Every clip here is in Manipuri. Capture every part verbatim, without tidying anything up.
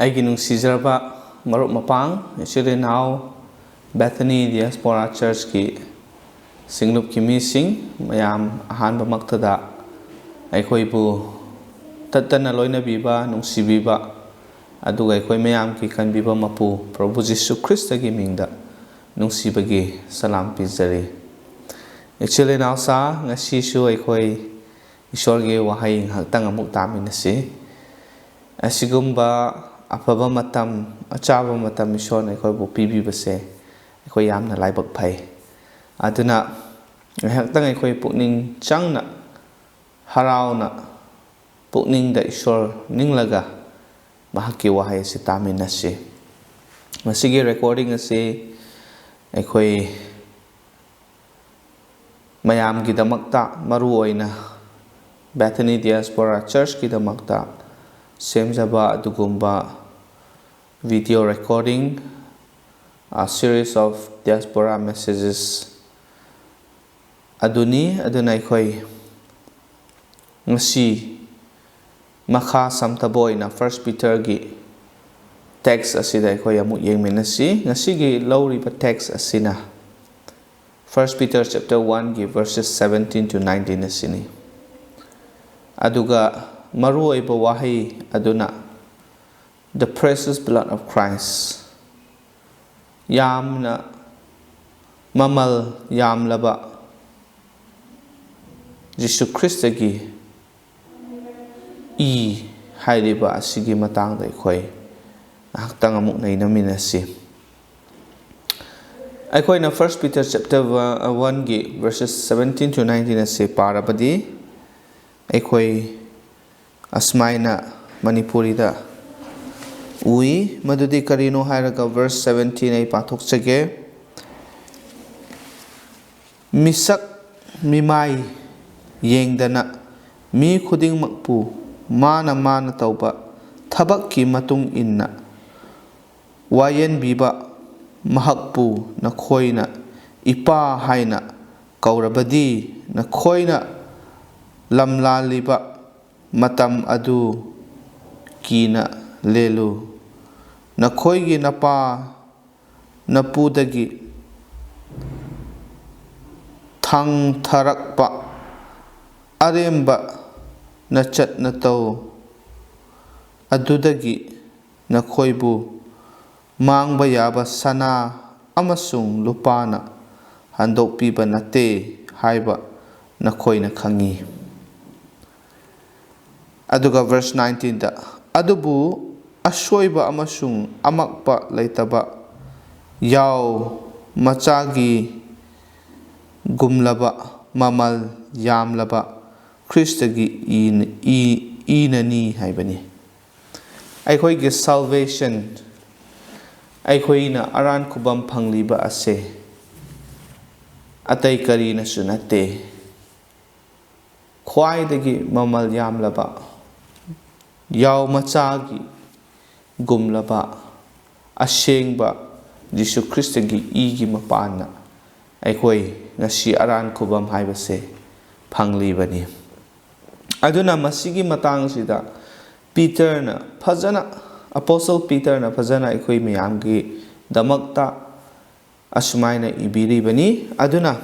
ꯑꯩꯒꯤ ꯅꯨꯡꯁꯤꯖꯔꯕ ꯃꯔꯨꯞ ꯃꯄꯥꯡ, ꯏꯆꯤꯜ ꯏꯅꯥꯎ, Bethany Diaspora Churchꯀꯤ ꯁꯤꯡꯂꯨꯞꯀꯤ ꯃꯤꯁꯤꯡ ꯃꯌꯥꯝ, ꯑꯍꯥꯟꯕꯃꯛꯇꯗ ꯑꯩꯈꯣꯏꯕꯨ ꯇꯠꯇꯅ ꯂꯣꯏꯅꯕꯤꯕ, ꯅꯨꯡꯁꯤꯕꯤꯕ, ꯑꯗꯨꯒ ꯑꯩꯈꯣꯏ ꯃꯌꯥꯝꯒꯤ ꯀꯟꯕꯤꯕ ꯃꯄꯨ ꯄ꯭ꯔꯚꯨ ꯖꯤꯁꯨ ꯈ꯭ꯔꯤꯁꯇꯒꯤ ꯃꯤꯡꯗ ꯅꯨꯡꯁꯤꯕꯒꯤ ꯁꯂꯥꯝ ꯄꯤꯖꯔꯤ꯫ ꯏꯆꯤꯜ ꯏꯅꯥꯎꯁꯥ, ꯉꯁꯤꯁꯨ ꯑꯩꯈꯣꯏ ꯏꯁꯣꯔꯒꯤ ꯋꯥꯍꯩ ꯉꯥꯏꯍꯥꯛꯇꯪ ꯑꯃꯨꯛ ꯇꯥꯃꯤꯟꯅꯁꯤ꯫ ꯑꯁꯤꯒꯨꯝꯕ ꯑꯐꯕ ꯃꯇꯝ, ꯑꯆꯥꯕ ꯃꯇꯝ ꯏꯁꯣꯔꯅ ꯑꯩꯈꯣꯏꯕꯨ ꯄꯤꯕꯤꯕꯁꯦ ꯑꯩꯈꯣꯏ ꯌꯥꯝꯅ ꯂꯥꯏꯕꯛ ꯐꯩ꯫ ꯑꯗꯨꯅ ꯉꯥꯏꯍꯥꯛꯇꯪ ꯑꯩꯈꯣꯏ ꯄꯨꯛꯅꯤꯡ ꯆꯪꯅ, ꯍꯔꯥꯎꯅ, ꯄꯨꯛꯅꯤꯡꯗ ꯏꯁꯣꯔ ꯅꯤꯡꯂꯒ ꯃꯍꯥꯛꯀꯤ ꯋꯥꯍꯩ ꯑꯁꯤ ꯇꯥꯃꯤꯟꯅꯁꯤ꯫ ꯃꯁꯤꯒꯤ recording ꯑꯁꯤ ꯑꯩꯈꯣꯏ ꯃꯌꯥꯝꯒꯤꯗꯃꯛꯇ, ꯃꯔꯨꯑꯣꯏꯅ Bethany Diaspora Churchꯀꯤꯗꯃꯛꯇ ꯁꯦꯝꯖꯕ ꯑꯗꯨꯒꯨꯝꯕ video recording, a series of diaspora messages ꯑꯗꯨꯅꯤ꯫ ꯑꯗꯨꯅ ꯑꯩꯈꯣꯏ ꯉꯁꯤ ꯃꯈꯥ ꯁꯝꯊꯕ ꯑꯣꯏꯅ First Peterꯒꯤ text ꯑꯁꯤꯗ ꯑꯩꯈꯣꯏ ꯑꯃꯨꯛ ꯌꯦꯡꯃꯤꯟꯅꯁꯤ꯫ ꯉꯁꯤꯒꯤ ꯂꯧꯔꯤꯕ text ꯑꯁꯤꯅ First Peter chapter oneꯒꯤ verses seventeen to nineteen ꯑꯁꯤꯅꯤ꯫ ꯑꯗꯨꯒ ꯃꯔꯨꯑꯣꯏꯕ ꯋꯥꯍꯩ ꯑꯗꯨꯅ "The precious blood of Christ", ꯌꯥꯝꯅ ꯃꯃꯜ ꯌꯥꯝꯂꯕ ꯖꯤꯁꯨ ꯈ꯭ꯔꯤꯁꯇꯒꯤ ꯏ ꯍꯥꯏꯔꯤꯕ ꯑꯁꯤꯒꯤ ꯃꯇꯥꯡꯗ ꯑꯩꯈꯣꯏ ꯉꯥꯏꯍꯥꯛꯇꯪ ꯑꯃꯨꯛ ꯅꯩꯅꯃꯤꯟꯅꯁꯤ꯫ ꯑꯩꯈꯣꯏꯅ First Peter chapter oneꯒꯤ verses seventeen to nineteen ꯑꯁꯤ ꯄꯥꯔꯕꯗꯤ, ꯑꯩꯈꯣꯏ ꯑꯁꯨꯃꯥꯏꯅ ꯃꯅꯤꯄꯨꯔꯤꯗ ꯎꯏ꯫ ꯃꯗꯨꯗꯤ ꯀꯔꯤꯅꯣ ꯍꯥꯏꯔꯒ, verse seventeen ꯑꯩ ꯄꯥꯊꯣꯛꯆꯒꯦ꯫ "ꯃꯤꯁꯛ ꯃꯤꯃꯥꯏ ꯌꯦꯡꯗꯅ ꯃꯤ ꯈꯨꯗꯤꯡꯃꯛꯄꯨ ꯃꯥꯅ ꯃꯥꯅ ꯇꯧꯕ ꯊꯕꯛꯀꯤ ꯃꯇꯨꯡ ꯏꯟꯅ ꯋꯥꯌꯦꯟꯕꯤꯕ ꯃꯍꯥꯛꯄꯨ ꯅꯈꯣꯏꯅ ꯏꯄꯥ ꯍꯥꯏꯅ ꯀꯧꯔꯕꯗꯤ, ꯅꯈꯣꯏꯅ ꯂꯝꯂꯥꯜꯂꯤꯕ ꯃꯇꯝ ꯑꯗꯨ ꯀꯤꯅ ꯂꯦꯜꯂꯨ" ꯅꯈꯣꯏꯒꯤ ꯅꯄꯥ ꯅꯄꯨꯗꯒꯤ ꯊꯥꯡꯊꯔꯛꯄ ꯑꯔꯦꯝꯕ ꯅꯆꯠ ꯅꯇꯧ ꯑꯗꯨꯗꯒꯤ ꯅꯈꯣꯏꯕꯨ ꯃꯥꯡꯕ ꯌꯥꯕ ꯁꯅꯥ ꯑꯃꯁꯨꯡ ꯂꯨꯄꯥꯅ ꯍꯟꯗꯣꯛꯄꯤꯕ ꯅꯠꯇꯦ ꯍꯥꯏꯕ ꯅꯈꯣꯏꯅ ꯈꯪꯉꯤ꯫ ꯑꯗꯨꯒ verse nineteenꯗ, "ꯑꯗꯨꯕꯨ ꯑꯁꯣꯏꯕ ꯑꯃꯁꯨꯡ ꯑꯃꯛꯄ ꯂꯩꯇꯕ ꯌꯥꯎ ꯃꯆꯥꯒꯤ ꯒꯨꯝꯂꯕ ꯃꯃꯜ ꯌꯥꯝꯂꯕ ꯈ꯭ꯔꯤꯁꯇꯒꯤ ꯏ-, ꯏ-, ꯏꯅꯅꯤ" ꯍꯥꯏꯕꯅꯤ꯫ ꯑꯩꯈꯣꯏꯒꯤ salvation, ꯑꯩꯈꯣꯏꯅ ꯑꯔꯥꯟ ꯈꯨꯕꯝ ꯐꯪꯂꯤꯕ ꯑꯁꯦ ꯑꯇꯩ ꯀꯔꯤꯅꯁꯨ ꯅꯠꯇꯦ꯫ ꯈ꯭ꯋꯥꯏꯗꯒꯤ ꯃꯃꯜ ꯌꯥꯝꯂꯕ, ꯌꯥꯎ ꯃꯆꯥꯒꯤ ꯒꯨꯝꯂꯕ ꯑꯁꯦꯡꯕ ꯖꯤꯁꯨ ꯈ꯭ꯔꯤꯁꯇꯒꯤ ꯏꯒꯤ ꯃꯄꯥꯟꯅ ꯑꯩꯈꯣꯏ ꯉꯁꯤ ꯑꯔꯥꯟ ꯈꯨꯕꯝ ꯍꯥꯏꯕꯁꯦ ꯐꯪꯂꯤꯕꯅꯤ꯫ ꯑꯗꯨꯅ ꯃꯁꯤꯒꯤ ꯃꯇꯥꯡꯁꯤꯗ ꯄꯤꯇꯔꯅ ꯐꯖꯅ, Apostle ꯄꯤꯇꯔꯅ ꯐꯖꯅ ꯑꯩꯈꯣꯏ ꯃꯌꯥꯝꯒꯤꯗꯃꯛꯇ ꯑꯁꯨꯃꯥꯏꯅ ꯏꯕꯤꯔꯤꯕꯅꯤ꯫ ꯑꯗꯨꯅ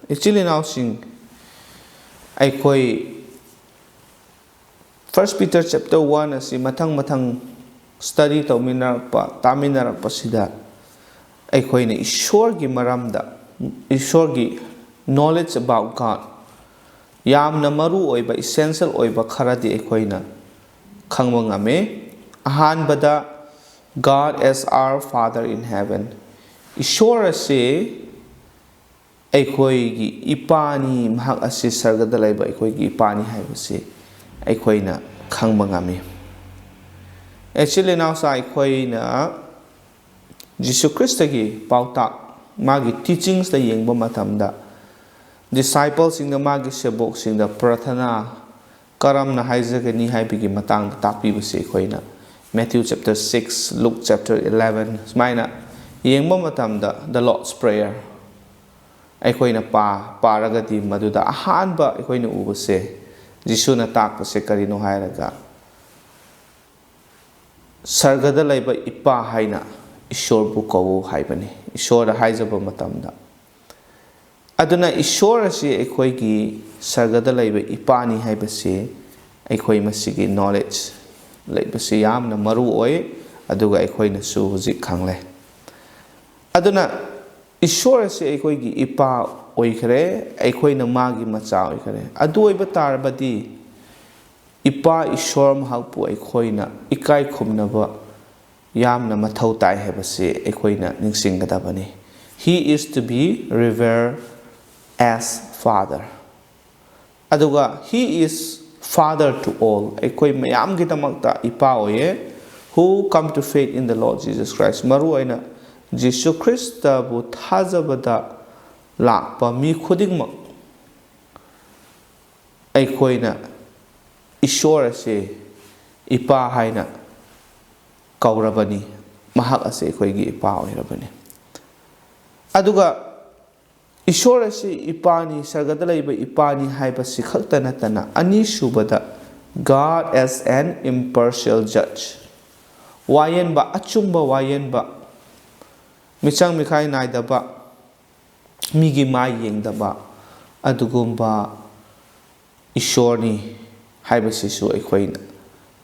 ꯏꯆꯤꯜ ꯏꯅꯥꯎꯁꯤꯡ, ꯑꯩꯈꯣꯏ First Peter chapter one ꯑꯁꯤ ꯃꯊꯪ ꯃꯊꯪ study ꯇꯧꯃꯤꯟꯅꯔꯛꯄ, ꯇꯥꯃꯤꯟꯅꯔꯛꯄꯁꯤꯗ ꯑꯩꯈꯣꯏꯅ ꯏꯁꯣꯔꯒꯤ ꯃꯔꯝꯗ, ꯏꯁꯣꯔꯒꯤ knowledge about God, ꯌꯥꯝꯅ ꯃꯔꯨ ꯑꯣꯏꯕ, essential ꯑꯣꯏꯕ ꯈꯔꯗꯤ ꯑꯩꯈꯣꯏꯅ ꯈꯪꯕ ꯉꯝꯃꯤ꯫ ꯑꯍꯥꯟꯕꯗ, God as our Father in heaven, ꯏꯁꯣꯔ ꯑꯁꯤ ꯑꯩꯈꯣꯏꯒꯤ ꯏꯄꯥꯅꯤ, ꯃꯍꯥꯛ ꯑꯁꯤ ꯁꯔꯒꯗ ꯂꯩꯕ ꯑꯩꯈꯣꯏꯒꯤ ꯏꯄꯥꯅꯤ ꯍꯥꯏꯕꯁꯤ ꯑꯩꯈꯣꯏꯅ ꯈꯪꯕ ꯉꯝꯃꯤ꯫ ꯏꯆꯤꯜ ꯏꯅꯥꯎꯁꯥ, ꯑꯩꯈꯣꯏꯅ ꯖꯤꯁꯨ ꯈ꯭ꯔꯤꯁꯇꯒꯤ ꯄꯥꯎꯇꯥꯛ, ꯃꯥꯒꯤ teachingsꯇ ꯌꯦꯡꯕ ꯃꯇꯝꯗ, discipleꯁꯤꯡꯗ, ꯃꯥꯒꯤ ꯁꯦꯕꯣꯛꯁꯤꯡꯗ ꯄ꯭ꯔꯥꯊꯅꯥ ꯀꯔꯝꯅ ꯍꯥꯏꯖꯒꯅꯤ ꯍꯥꯏꯕꯒꯤ ꯃꯇꯥꯡꯗ ꯇꯥꯛꯄꯤꯕꯁꯤ ꯑꯩꯈꯣꯏꯅ Matthew chapter six, Luke chapter eleven ꯁꯨꯃꯥꯏꯅ ꯌꯦꯡꯕ ꯃꯇꯝꯗ, the Lord's Prayer ꯑꯩꯈꯣꯏꯅ ꯄꯥ-, ꯄꯥꯔꯒꯗꯤ ꯃꯗꯨꯗ ꯑꯍꯥꯟꯕ ꯑꯩꯈꯣꯏꯅ ꯎꯕꯁꯦ, ꯖꯤꯁꯨꯅ ꯇꯥꯛꯄꯁꯦ ꯀꯔꯤꯅꯣ ꯍꯥꯏꯔꯒ, ꯁꯔꯒꯗ ꯂꯩꯕ ꯏꯄꯥ ꯍꯥꯏꯅ ꯏꯁꯣꯔꯕꯨ ꯀꯧꯋꯣ ꯍꯥꯏꯕꯅꯤ, ꯏꯁꯣꯔꯗ ꯍꯥꯏꯖꯕ ꯃꯇꯝꯗ꯫ ꯑꯗꯨꯅ ꯏꯁꯣꯔ ꯑꯁꯤ ꯑꯩꯈꯣꯏꯒꯤ ꯁꯔꯒꯗ ꯂꯩꯕ ꯏꯄꯥꯅꯤ ꯍꯥꯏꯕꯁꯤ ꯑꯩꯈꯣꯏ ꯃꯁꯤꯒꯤ knowledge ꯂꯩꯕꯁꯤ ꯌꯥꯝꯅ ꯃꯔꯨ ꯑꯣꯏ, ꯑꯗꯨꯒ ꯑꯩꯈꯣꯏꯅꯁꯨ ꯍꯧꯖꯤꯛ ꯈꯪꯂꯦ꯫ ꯑꯗꯨꯅ ꯏꯁꯣꯔ ꯑꯁꯤ ꯑꯩꯈꯣꯏꯒꯤ ꯏꯄꯥ ꯑꯣꯏꯈ꯭ꯔꯦ, ꯑꯩꯈꯣꯏꯅ ꯃꯥꯒꯤ ꯃꯆꯥ ꯑꯣꯏꯈ꯭ꯔꯦ꯫ ꯑꯗꯨ ꯑꯣꯏꯕ ꯇꯥꯔꯕꯗꯤ ꯏꯄꯥ ꯏꯁꯣꯔ ꯃꯍꯥꯛꯄꯨ ꯑꯩꯈꯣꯏꯅ ꯏꯀꯥꯏ ꯈꯨꯝꯅꯕ ꯌꯥꯝꯅ ꯃꯊꯧ ꯇꯥꯏ ꯍꯥꯏꯕꯁꯤ ꯑꯩꯈꯣꯏꯅ ꯅꯤꯡꯁꯤꯡꯒꯗꯕꯅꯤ꯫ He is to be revered as Father꯫ ꯑꯗꯨꯒ He is Father to all, ꯑꯩꯈꯣꯏ ꯃꯌꯥꯝꯒꯤꯗꯃꯛꯇ ꯏꯄꯥ ꯑꯣꯏꯌꯦ꯫ Who come to faith in the Lord Jesus Christ, ꯃꯔꯨ ꯑꯣꯏꯅ ꯖꯤꯁꯨ ꯈ꯭ꯔꯤꯁꯇꯕꯨ ꯊꯥꯖꯕꯗ ꯂꯥꯛꯄ ꯃꯤ ꯈꯨꯗꯤꯡꯃꯛ ꯑꯩꯈꯣꯏꯅ ꯏꯁꯣꯔ ꯑꯁꯤ ꯏꯄꯥ ꯍꯥꯏꯅ ꯀꯧꯔꯕꯅꯤ, ꯃꯍꯥꯛ ꯑꯁꯤ ꯑꯩꯈꯣꯏꯒꯤ ꯏꯄꯥ ꯑꯣꯏꯔꯕꯅꯤ꯫ ꯑꯗꯨꯒ ꯏꯁꯣꯔ ꯑꯁꯤ ꯏꯄꯥꯅꯤ, ꯁꯔꯒꯗ ꯂꯩꯕ ꯏꯄꯥꯅꯤ ꯍꯥꯏꯕꯁꯤ ꯈꯛꯇ ꯅꯠꯇꯅ, ꯑꯅꯤꯁꯨꯕꯗ, God as an impartial judge, ꯋꯥꯌꯦꯟꯕ, ꯑꯆꯨꯝꯕ ꯋꯥꯌꯦꯟꯕ, ꯃꯤꯆꯪ ꯃꯤꯈꯥꯏ ꯅꯥꯏꯗꯕ, ꯃꯤꯒꯤ ꯃꯥꯏ ꯌꯦꯡꯗꯕ ꯑꯗꯨꯒꯨꯝꯕ ꯏꯁꯣꯔꯅꯤ ꯍꯥꯏꯕꯁꯤꯁꯨ ꯑꯩꯈꯣꯏꯅ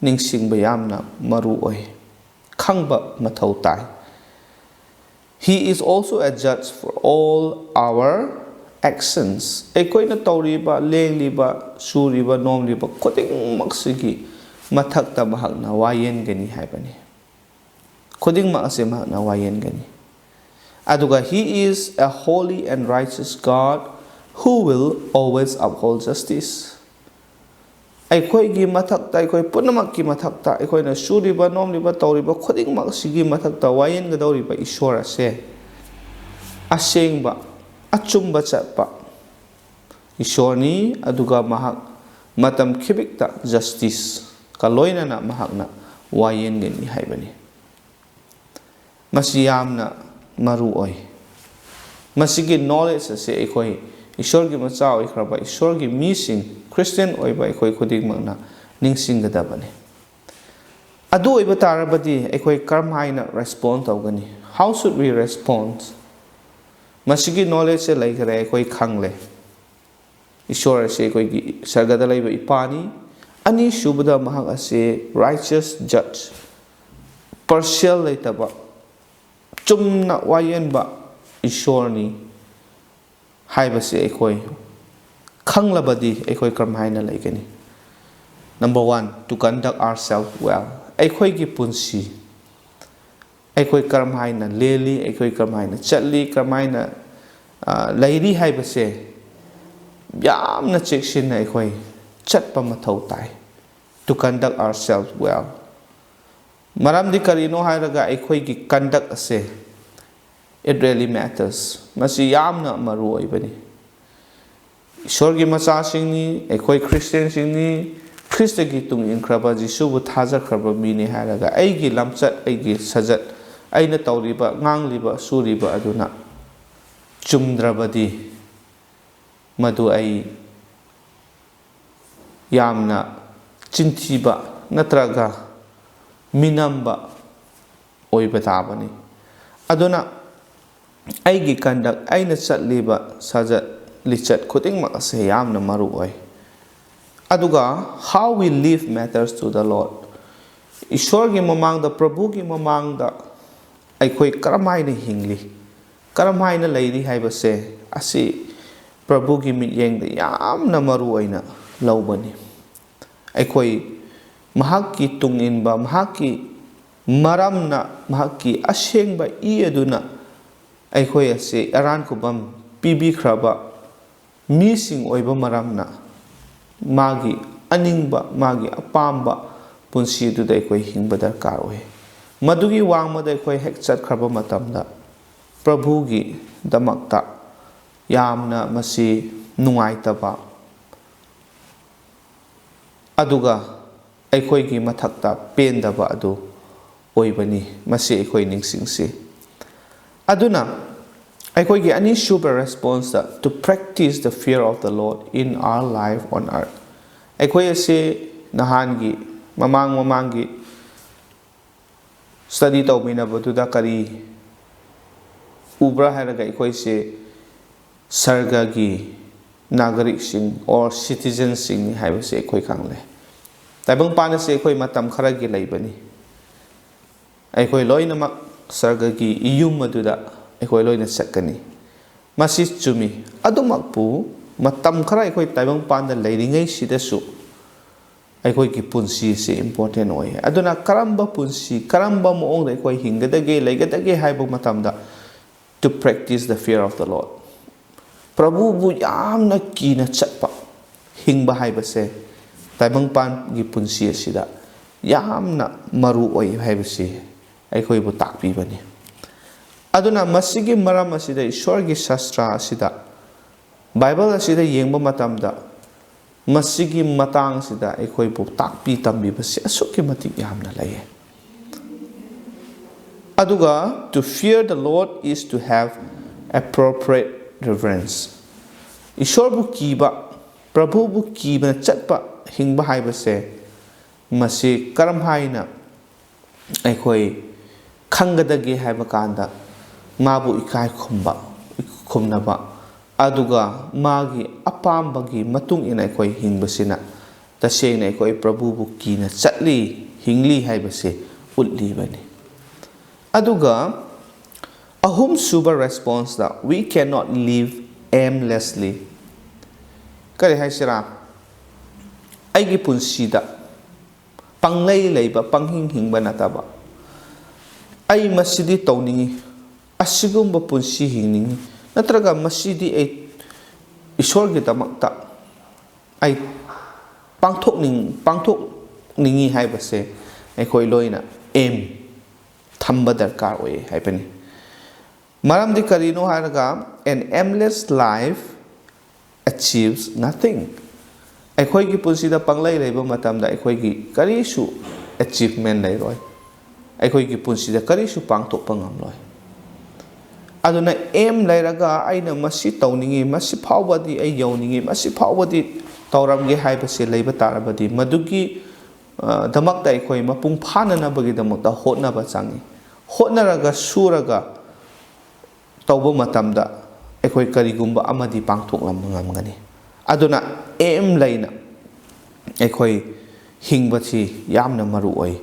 ꯅꯤꯡꯁꯤꯡꯕ ꯌꯥꯝꯅ ꯃꯔꯨ ꯑꯣꯏ, ꯈꯪꯕ ꯃꯊꯧ ꯇꯥꯏ꯫ He is also a judge for all our actions. ꯑꯩꯈꯣꯏꯅ ꯇꯧꯔꯤꯕ, ꯂꯦꯡꯂꯤꯕ, ꯁꯨꯔꯤꯕ, ꯅꯣꯝꯂꯤꯕ ꯈꯨꯗꯤꯡꯃꯛꯁꯤꯒꯤ ꯃꯊꯛꯇ ꯃꯍꯥꯛꯅ ꯋꯥꯌꯦꯟꯒꯅꯤ ꯍꯥꯏꯕꯅꯤ꯫ ꯈꯨꯗꯤꯡꯃꯛ ꯑꯁꯤ ꯃꯍꯥꯛꯅ ꯋꯥꯌꯦꯟꯒꯅꯤ꯫ ꯑꯗꯨꯒ He is a holy and righteous God who will always uphold justice. ꯑꯩꯈꯣꯏꯒꯤ ꯃꯊꯛꯇ, ꯑꯩꯈꯣꯏ ꯄꯨꯝꯅꯃꯛꯀꯤ ꯃꯊꯛꯇ, ꯑꯩꯈꯣꯏꯅ ꯁꯨꯔꯤꯕ, ꯅꯣꯝꯂꯤꯕ, ꯇꯧꯔꯤꯕ ꯈꯨꯗꯤꯡꯃꯛ ꯑꯁꯤꯒꯤ ꯃꯊꯛꯇ ꯋꯥꯌꯦꯟꯒꯗꯧꯔꯤꯕ ꯏꯁꯣꯔ ꯑꯁꯦ ꯑꯁꯦꯡꯕ, ꯑꯆꯨꯝꯕ ꯆꯠꯄ ꯏꯁꯣꯔꯅꯤ, ꯑꯗꯨꯒ ꯃꯍꯥꯛ ꯃꯇꯝ ꯈꯤꯕꯤꯛꯇ ꯖꯁꯇꯤꯁꯀ ꯂꯣꯏꯅꯅ ꯃꯍꯥꯛꯅ ꯋꯥꯌꯦꯟꯒꯅꯤ ꯍꯥꯏꯕꯅꯤ꯫ ꯃꯁꯤ ꯌꯥꯝꯅ ꯃꯔꯨ ꯑꯣꯏ꯫ ꯃꯁꯤꯒꯤ knowledge ꯑꯁꯤ ꯑꯩꯈꯣꯏ ꯏꯁꯣꯔꯒꯤ ꯃꯆꯥ ꯑꯣꯏꯈ꯭ꯔꯕ ꯏꯁꯣꯔꯒꯤ ꯃꯤꯁꯤꯡ, ꯈ꯭ꯔꯤꯁꯇꯤꯌꯥꯟ ꯑꯣꯏꯕ ꯑꯩꯈꯣꯏ ꯈꯨꯗꯤꯡꯃꯛꯅ ꯅꯤꯡꯁꯤꯡꯒꯗꯕꯅꯤ꯫ ꯑꯗꯨ ꯑꯣꯏꯕ ꯇꯥꯔꯕꯗꯤ ꯑꯩꯈꯣꯏ ꯀꯔꯝ ꯍꯥꯏꯅ ꯔꯦꯁꯄꯣꯟ ꯇꯧꯒꯅꯤ? How should we respond? ꯃꯁꯤꯒꯤ ꯅꯣꯂꯦꯖꯁꯦ ꯂꯩꯈꯔꯦ, ꯑꯩꯈꯣꯏ ꯈꯪꯂꯦ꯫ ꯏꯁꯣꯔ ꯑꯁꯤ ꯑꯩꯈꯣꯏꯒꯤ ꯁꯔꯒꯗ ꯂꯩꯕ ꯏꯄꯥꯅꯤ꯫ ꯑꯅꯤꯁꯨꯕꯗ, ꯃꯍꯥꯛ ꯑꯁꯤ ꯔꯥꯏꯆꯁ ꯖꯖ, ꯄꯥꯔꯁꯤꯌꯦꯜ ꯂꯩꯇꯕ, ꯆꯨꯝꯅ ꯋꯥꯌꯦꯟꯕ ꯏꯁꯣꯔꯅꯤ ꯍꯥꯏꯕꯁꯤ ꯑꯩꯈꯣꯏ ꯈꯪꯂꯕꯗꯤ ꯑꯩꯈꯣꯏ ꯀꯔꯝ ꯍꯥꯏꯅ ꯂꯩꯒꯅꯤ? Number one, to conduct ourselves well. ꯑꯩꯈꯣꯏꯒꯤ ꯄꯨꯟꯁꯤ ꯑꯩꯈꯣꯏ ꯀꯔꯝ ꯍꯥꯏꯅ ꯂꯦꯜꯂꯤ, ꯑꯩꯈꯣꯏ ꯀꯔꯝ ꯍꯥꯏꯅ ꯆꯠꯂꯤ, ꯀꯔꯝ ꯍꯥꯏꯅ, ꯑ, ꯂꯩꯔꯤ ꯍꯥꯏꯕꯁꯦ ꯌꯥꯝꯅ ꯆꯦꯛꯁꯤꯟꯅ ꯑꯩꯈꯣꯏ ꯆꯠꯄ ꯃꯊꯧ ꯇꯥꯏ꯫ To conduct ourselves well. ꯃꯔꯝꯗꯤ ꯀꯔꯤꯅꯣ ꯍꯥꯏꯔꯒ ꯑꯩꯈꯣꯏꯒꯤ ꯀꯟꯗꯛ ꯑꯁꯦ, it really matters. ꯃꯁꯤ ꯌꯥꯝꯅ ꯃꯔꯨ ꯑꯣꯏꯕꯅꯤ꯫ ꯏꯁꯣꯔꯒꯤ ꯃꯆꯥꯁꯤꯡꯅꯤ, ꯑꯩꯈꯣꯏ ꯈ꯭ꯔꯤꯁꯇꯤꯌꯥꯟꯁꯤꯡꯅꯤ, ꯈ꯭ꯔꯤꯁꯇꯒꯤ ꯇꯨꯡ ꯏꯟꯈ꯭ꯔꯕ, ꯖꯤꯁꯨꯕꯨ ꯊꯥꯖꯈ꯭ꯔꯕ ꯃꯤꯅꯤ ꯍꯥꯏꯔꯒ ꯑꯩꯒꯤ ꯂꯝꯆꯠ, ꯑꯩꯒꯤ ꯁꯥꯖꯠ, ꯑꯩꯅ ꯇꯧꯔꯤꯕ, ꯉꯥꯡꯂꯤꯕ, ꯁꯨꯔꯤꯕ ꯑꯗꯨꯅ ꯆꯨꯝꯗ꯭ꯔꯕꯗꯤ ꯃꯗꯨ ꯑꯩ ꯌꯥꯝꯅ ꯆꯤꯟꯊꯤꯕ ꯅꯠꯇ꯭ꯔꯒ ꯃꯤꯅꯝꯕ ꯑꯣꯏꯕ ꯇꯥꯕꯅꯤ꯫ ꯑꯗꯨꯅ ꯑꯩꯒꯤ ꯀꯟꯗꯛ, ꯑꯩꯅ ꯆꯠꯂꯤꯕ ꯁꯥꯖꯠ ꯂꯤꯆꯠ ꯈꯨꯗꯤꯡꯃꯛ ꯑꯁꯦ ꯌꯥꯝꯅ ꯃꯔꯨ ꯑꯣꯏ꯫ ꯑꯗꯨꯒ, how we live matters to the Lord. ꯏꯁꯣꯔꯒꯤ ꯃꯃꯥꯡꯗ, ꯄ꯭ꯔꯚꯨꯒꯤ ꯃꯃꯥꯡꯗ ꯑꯩꯈꯣꯏ ꯀꯔꯝꯍꯥꯏꯅ ꯍꯤꯡꯂꯤ, ꯀꯔꯝꯍꯥꯏꯅ ꯂꯩꯔꯤ ꯍꯥꯏꯕꯁꯦ ꯑꯁꯤ ꯄ꯭ꯔꯚꯨꯒꯤ ꯃꯤꯠꯌꯦꯡꯗ ꯌꯥꯝꯅ ꯃꯔꯨ ꯑꯣꯏꯅ ꯂꯧꯕꯅꯤ꯫ ꯑꯩꯈꯣꯏ ꯃꯍꯥꯛꯀꯤ ꯇꯨꯡ ꯏꯟꯕ, ꯃꯍꯥꯛꯀꯤ ꯃꯔꯝꯅ, ꯃꯍꯥꯛꯀꯤ ꯑꯁꯦꯡꯕ ꯏ ꯑꯗꯨꯅ ꯑꯩꯈꯣꯏ ꯑꯁꯤ ꯑꯔꯥꯟ ꯈꯨꯕꯝ ꯄꯤꯕꯤꯈ꯭ꯔꯕ ꯃꯤꯁꯤꯡ ꯑꯣꯏꯕ ꯃꯔꯝꯅ, ꯃꯥꯒꯤ ꯑꯅꯤꯡꯕ, ꯃꯥꯒꯤ ꯑꯄꯥꯝꯕ ꯄꯨꯟꯁꯤ ꯑꯗꯨꯗ ꯑꯩꯈꯣꯏ ꯍꯤꯡꯕ ꯗꯔꯀꯥꯔ ꯑꯣꯏ꯫ ꯃꯗꯨꯒꯤ ꯋꯥꯡꯃꯗ ꯑꯩꯈꯣꯏ ꯍꯦꯛ ꯆꯠꯈ꯭ꯔꯕ ꯃꯇꯝꯗ, ꯄ꯭ꯔꯚꯨꯒꯤꯗꯃꯛꯇ ꯌꯥꯝꯅ ꯃꯁꯤ ꯅꯨꯡꯉꯥꯏꯇꯕ, ꯑꯗꯨꯒ ꯑꯩꯈꯣꯏꯒꯤ ꯃꯊꯛꯇ ꯄꯦꯟꯗꯕ ꯑꯗꯨ ꯑꯣꯏꯕꯅꯤ꯫ ꯃꯁꯤ ꯑꯩꯈꯣꯏ ꯅꯤꯡꯁꯤꯡꯁꯤ꯫ ꯑꯗꯨꯅ ꯑꯩꯈꯣꯏꯒꯤ ꯑꯅꯤꯁꯨꯕ ꯔꯦꯁꯄꯣꯟꯁꯇ, to practice the fear of the Lord in our life on earth. ꯑꯩꯈꯣꯏ ꯑꯁꯤ ꯅꯍꯥꯟꯒꯤ, ꯃꯃꯥꯡ ꯃꯃꯥꯡꯒꯤ ꯁ꯭ꯇꯗꯤ ꯇꯧꯃꯤꯟꯅꯕꯗꯨꯗ ꯀꯔꯤ ꯎꯕ꯭ꯔꯥ ꯍꯥꯏꯔꯒ, ꯑꯩꯈꯣꯏꯁꯦ ꯁꯔꯒꯒꯤ ꯅꯥꯒꯔꯤꯛꯁꯤꯡ ꯑꯣꯔ ꯁꯤꯇꯤꯖꯟꯁꯤꯡꯅꯤ ꯍꯥꯏꯕꯁꯦ ꯑꯩꯈꯣꯏ ꯈꯪꯂꯦ꯫ ꯇꯥꯏꯕꯪꯄꯥꯟ ꯑꯁꯤ ꯑꯩꯈꯣꯏ ꯃꯇꯝ ꯈꯔꯒꯤ ꯂꯩꯕꯅꯤ꯫ ꯑꯩꯈꯣꯏ ꯂꯣꯏꯅꯃꯛ ꯁꯔꯒꯒꯤ ꯏꯌꯨꯝ ꯑꯗꯨꯗ ꯑꯩꯈꯣꯏ ꯂꯣꯏꯅ ꯆꯠꯀꯅꯤ꯫ ꯃꯁꯤ ꯆꯨꯝꯃꯤ꯫ ꯑꯗꯨꯃꯛꯄꯨ, ꯃꯇꯝ ꯈꯔ ꯑꯩꯈꯣꯏ ꯇꯥꯏꯕꯪꯄꯥꯟꯗ ꯂꯩꯔꯤꯉꯩꯁꯤꯗꯁꯨ ꯑꯩꯈꯣꯏꯒꯤ ꯄꯨꯟꯁꯤꯁꯦ ꯏꯝꯄꯣꯔꯇꯦꯟ ꯑꯣꯏ꯫ ꯑꯗꯨꯅ ꯀꯔꯝꯕ ꯄꯨꯟꯁꯤ, ꯀꯔꯝꯕ ꯃꯑꯣꯡꯗ ꯑꯩꯈꯣꯏ ꯍꯤꯡꯒꯗꯒꯦ, ꯂꯩꯒꯗꯒꯦ ꯍꯥꯏꯕ ꯃꯇꯝꯗ, to practice the fear of the Lord, ꯄ꯭ꯔꯚꯨꯕꯨ ꯌꯥꯝꯅ ꯀꯤꯅ ꯆꯠꯄ, ꯍꯤꯡꯕ ꯍꯥꯏꯕꯁꯦ ꯇꯥꯏꯕꯪꯄꯥꯟꯒꯤ ꯄꯨꯟꯁꯤ ꯑꯁꯤꯗ ꯌꯥꯝꯅ ꯃꯔꯨ ꯑꯣꯏ ꯍꯥꯏꯕꯁꯤ ꯑꯩꯈꯣꯏꯕꯨ ꯇꯥꯛꯄꯤꯕꯅꯤ꯫ ꯑꯗꯨꯅ ꯃꯁꯤꯒꯤ ꯃꯔꯝ ꯑꯁꯤꯗ ꯏꯁꯣꯔꯒꯤ ꯁꯥꯁꯇ꯭ꯔ ꯑꯁꯤꯗ, ꯕꯥꯏꯕꯜ ꯑꯁꯤꯗ ꯌꯦꯡꯕ ꯃꯇꯝꯗ, ꯃꯁꯤꯒꯤ ꯃꯇꯥꯡꯁꯤꯗ ꯑꯩꯈꯣꯏꯕꯨ ꯇꯥꯛꯄꯤ ꯇꯝꯕꯤꯕꯁꯤ ꯑꯁꯨꯛꯀꯤ ꯃꯇꯤꯛ ꯌꯥꯝꯅ ꯂꯩꯌꯦ꯫ ꯑꯗꯨꯒ, to fear the Lord is to have appropriate reverence. ꯏꯁꯣꯔꯕꯨ ꯀꯤꯕ, ꯄ꯭ꯔꯚꯨꯕꯨ ꯀꯤꯕꯅ ꯆꯠꯄ, ꯍꯤꯡꯕ ꯍꯥꯏꯕꯁꯦ, ꯃꯁꯤ ꯀꯔꯝ ꯍꯥꯏꯅ ꯑꯩꯈꯣꯏ ꯈꯪꯒꯗꯒꯦ ꯍꯥꯏꯕ ꯀꯥꯟꯗ, ꯃꯥꯕꯨ ꯏꯀꯥꯏ ꯈꯨꯝꯕ, ꯈꯨꯝꯅꯕ, ꯑꯗꯨꯒ ꯃꯥꯒꯤ ꯑꯄꯥꯝꯕꯒꯤ ꯃꯇꯨꯡ ꯏꯟꯅ ꯑꯩꯈꯣꯏ ꯍꯤꯡꯕꯁꯤꯅ ꯇꯁꯦꯡꯅ ꯑꯩꯈꯣꯏ ꯄ꯭ꯔꯚꯨꯕꯨ ꯀꯤꯅ ꯆꯠꯂꯤ, ꯍꯤꯡꯂꯤ ꯍꯥꯏꯕꯁꯤ ꯎꯠꯂꯤꯕꯅꯤ꯫ ꯑꯗꯨꯒ ꯑꯍꯨꯝꯁꯨꯕ ꯔꯦꯁꯄꯣꯟꯁꯇ, "We cannot live aimlessly." ꯀꯔꯤ ꯍꯥꯏꯁꯤꯔꯥ? ꯑꯩꯒꯤ ꯄꯨꯟꯁꯤꯗ ꯄꯪꯂꯩ ꯂꯩꯕ, ꯄꯪꯍꯤꯡ ꯍꯤꯡꯕ ꯅꯠꯇꯕ, "ꯑꯩ ꯃꯁꯤꯗꯤ ꯇꯧꯅꯤꯡꯏ, ꯑꯁꯤꯒꯨꯝꯕ ꯄꯨꯟꯁꯤ ꯍꯤꯡꯅꯤꯡꯏ, ꯅꯠꯇ꯭ꯔꯒ ꯃꯁꯤꯗꯤ ꯑꯩ ꯏꯁꯣꯔꯒꯤꯗꯃꯛꯇ ꯑꯩ ꯄꯥꯡꯊꯣꯛꯅꯤꯡ-, ꯄꯥꯡꯊꯣꯛꯅꯤꯡꯏ" ꯍꯥꯏꯕꯁꯦ ꯑꯩꯈꯣꯏ ꯂꯣꯏꯅ ꯑꯦꯝ ꯊꯝꯕ ꯗꯔꯀꯥꯔ ꯑꯣꯏ ꯍꯥꯏꯕꯅꯤ꯫ ꯃꯔꯝꯗꯤ ꯀꯔꯤꯅꯣ ꯍꯥꯏꯔꯒ, "An aimless life achieves nothing." ꯑꯩꯈꯣꯏꯒꯤ ꯄꯨꯟꯁꯤꯗ ꯄꯪꯂꯩ ꯂꯩꯕ ꯃꯇꯝꯗ ꯑꯩꯈꯣꯏꯒꯤ ꯀꯔꯤꯁꯨ ꯑꯦꯆꯤꯞꯃꯦꯟ ꯂꯩꯔꯣꯏ, ꯑꯩꯈꯣꯏꯒꯤ ꯄꯨꯟꯁꯤꯗ ꯀꯔꯤꯁꯨ ꯄꯥꯡꯊꯣꯛꯄ ꯉꯝꯂꯣꯏ꯫ ꯑꯗꯨꯅ ꯑꯦꯝ ꯂꯩꯔꯒ, "ꯑꯩꯅ ꯃꯁꯤ ꯇꯧꯅꯤꯡꯏ, ꯃꯁꯤ ꯐꯥꯎꯕꯗꯤ ꯑꯩ ꯌꯧꯅꯤꯡꯏ, ꯃꯁꯤ ꯐꯥꯎꯕꯗꯤ ꯇꯧꯔꯝꯒꯦ" ꯍꯥꯏꯕꯁꯦ ꯂꯩꯕ ꯇꯥꯔꯕꯗꯤ, ꯃꯗꯨꯒꯤ ꯑ, ꯗꯃꯛꯇ ꯑꯩꯈꯣꯏ ꯃꯄꯨꯡ ꯐꯥꯅꯅꯕꯒꯤꯗꯃꯛꯇ ꯍꯣꯠꯅꯕ ꯆꯪꯏ꯫ ꯍꯣꯠꯅꯔꯒ, ꯁꯨꯔꯒ ꯇꯧꯕ ꯃꯇꯝꯗ ꯑꯩꯈꯣꯏ ꯀꯔꯤꯒꯨꯝꯕ ꯑꯃꯗꯤ ꯄꯥꯡꯊꯣꯛꯂꯝꯕ ꯉꯝꯒꯅꯤ꯫ ꯑꯗꯨꯅ aim ꯂꯩꯅ ꯑꯩꯈꯣꯏ ꯍꯤꯡꯕꯁꯤ ꯌꯥꯝꯅ ꯃꯔꯨ ꯑꯣꯏ꯫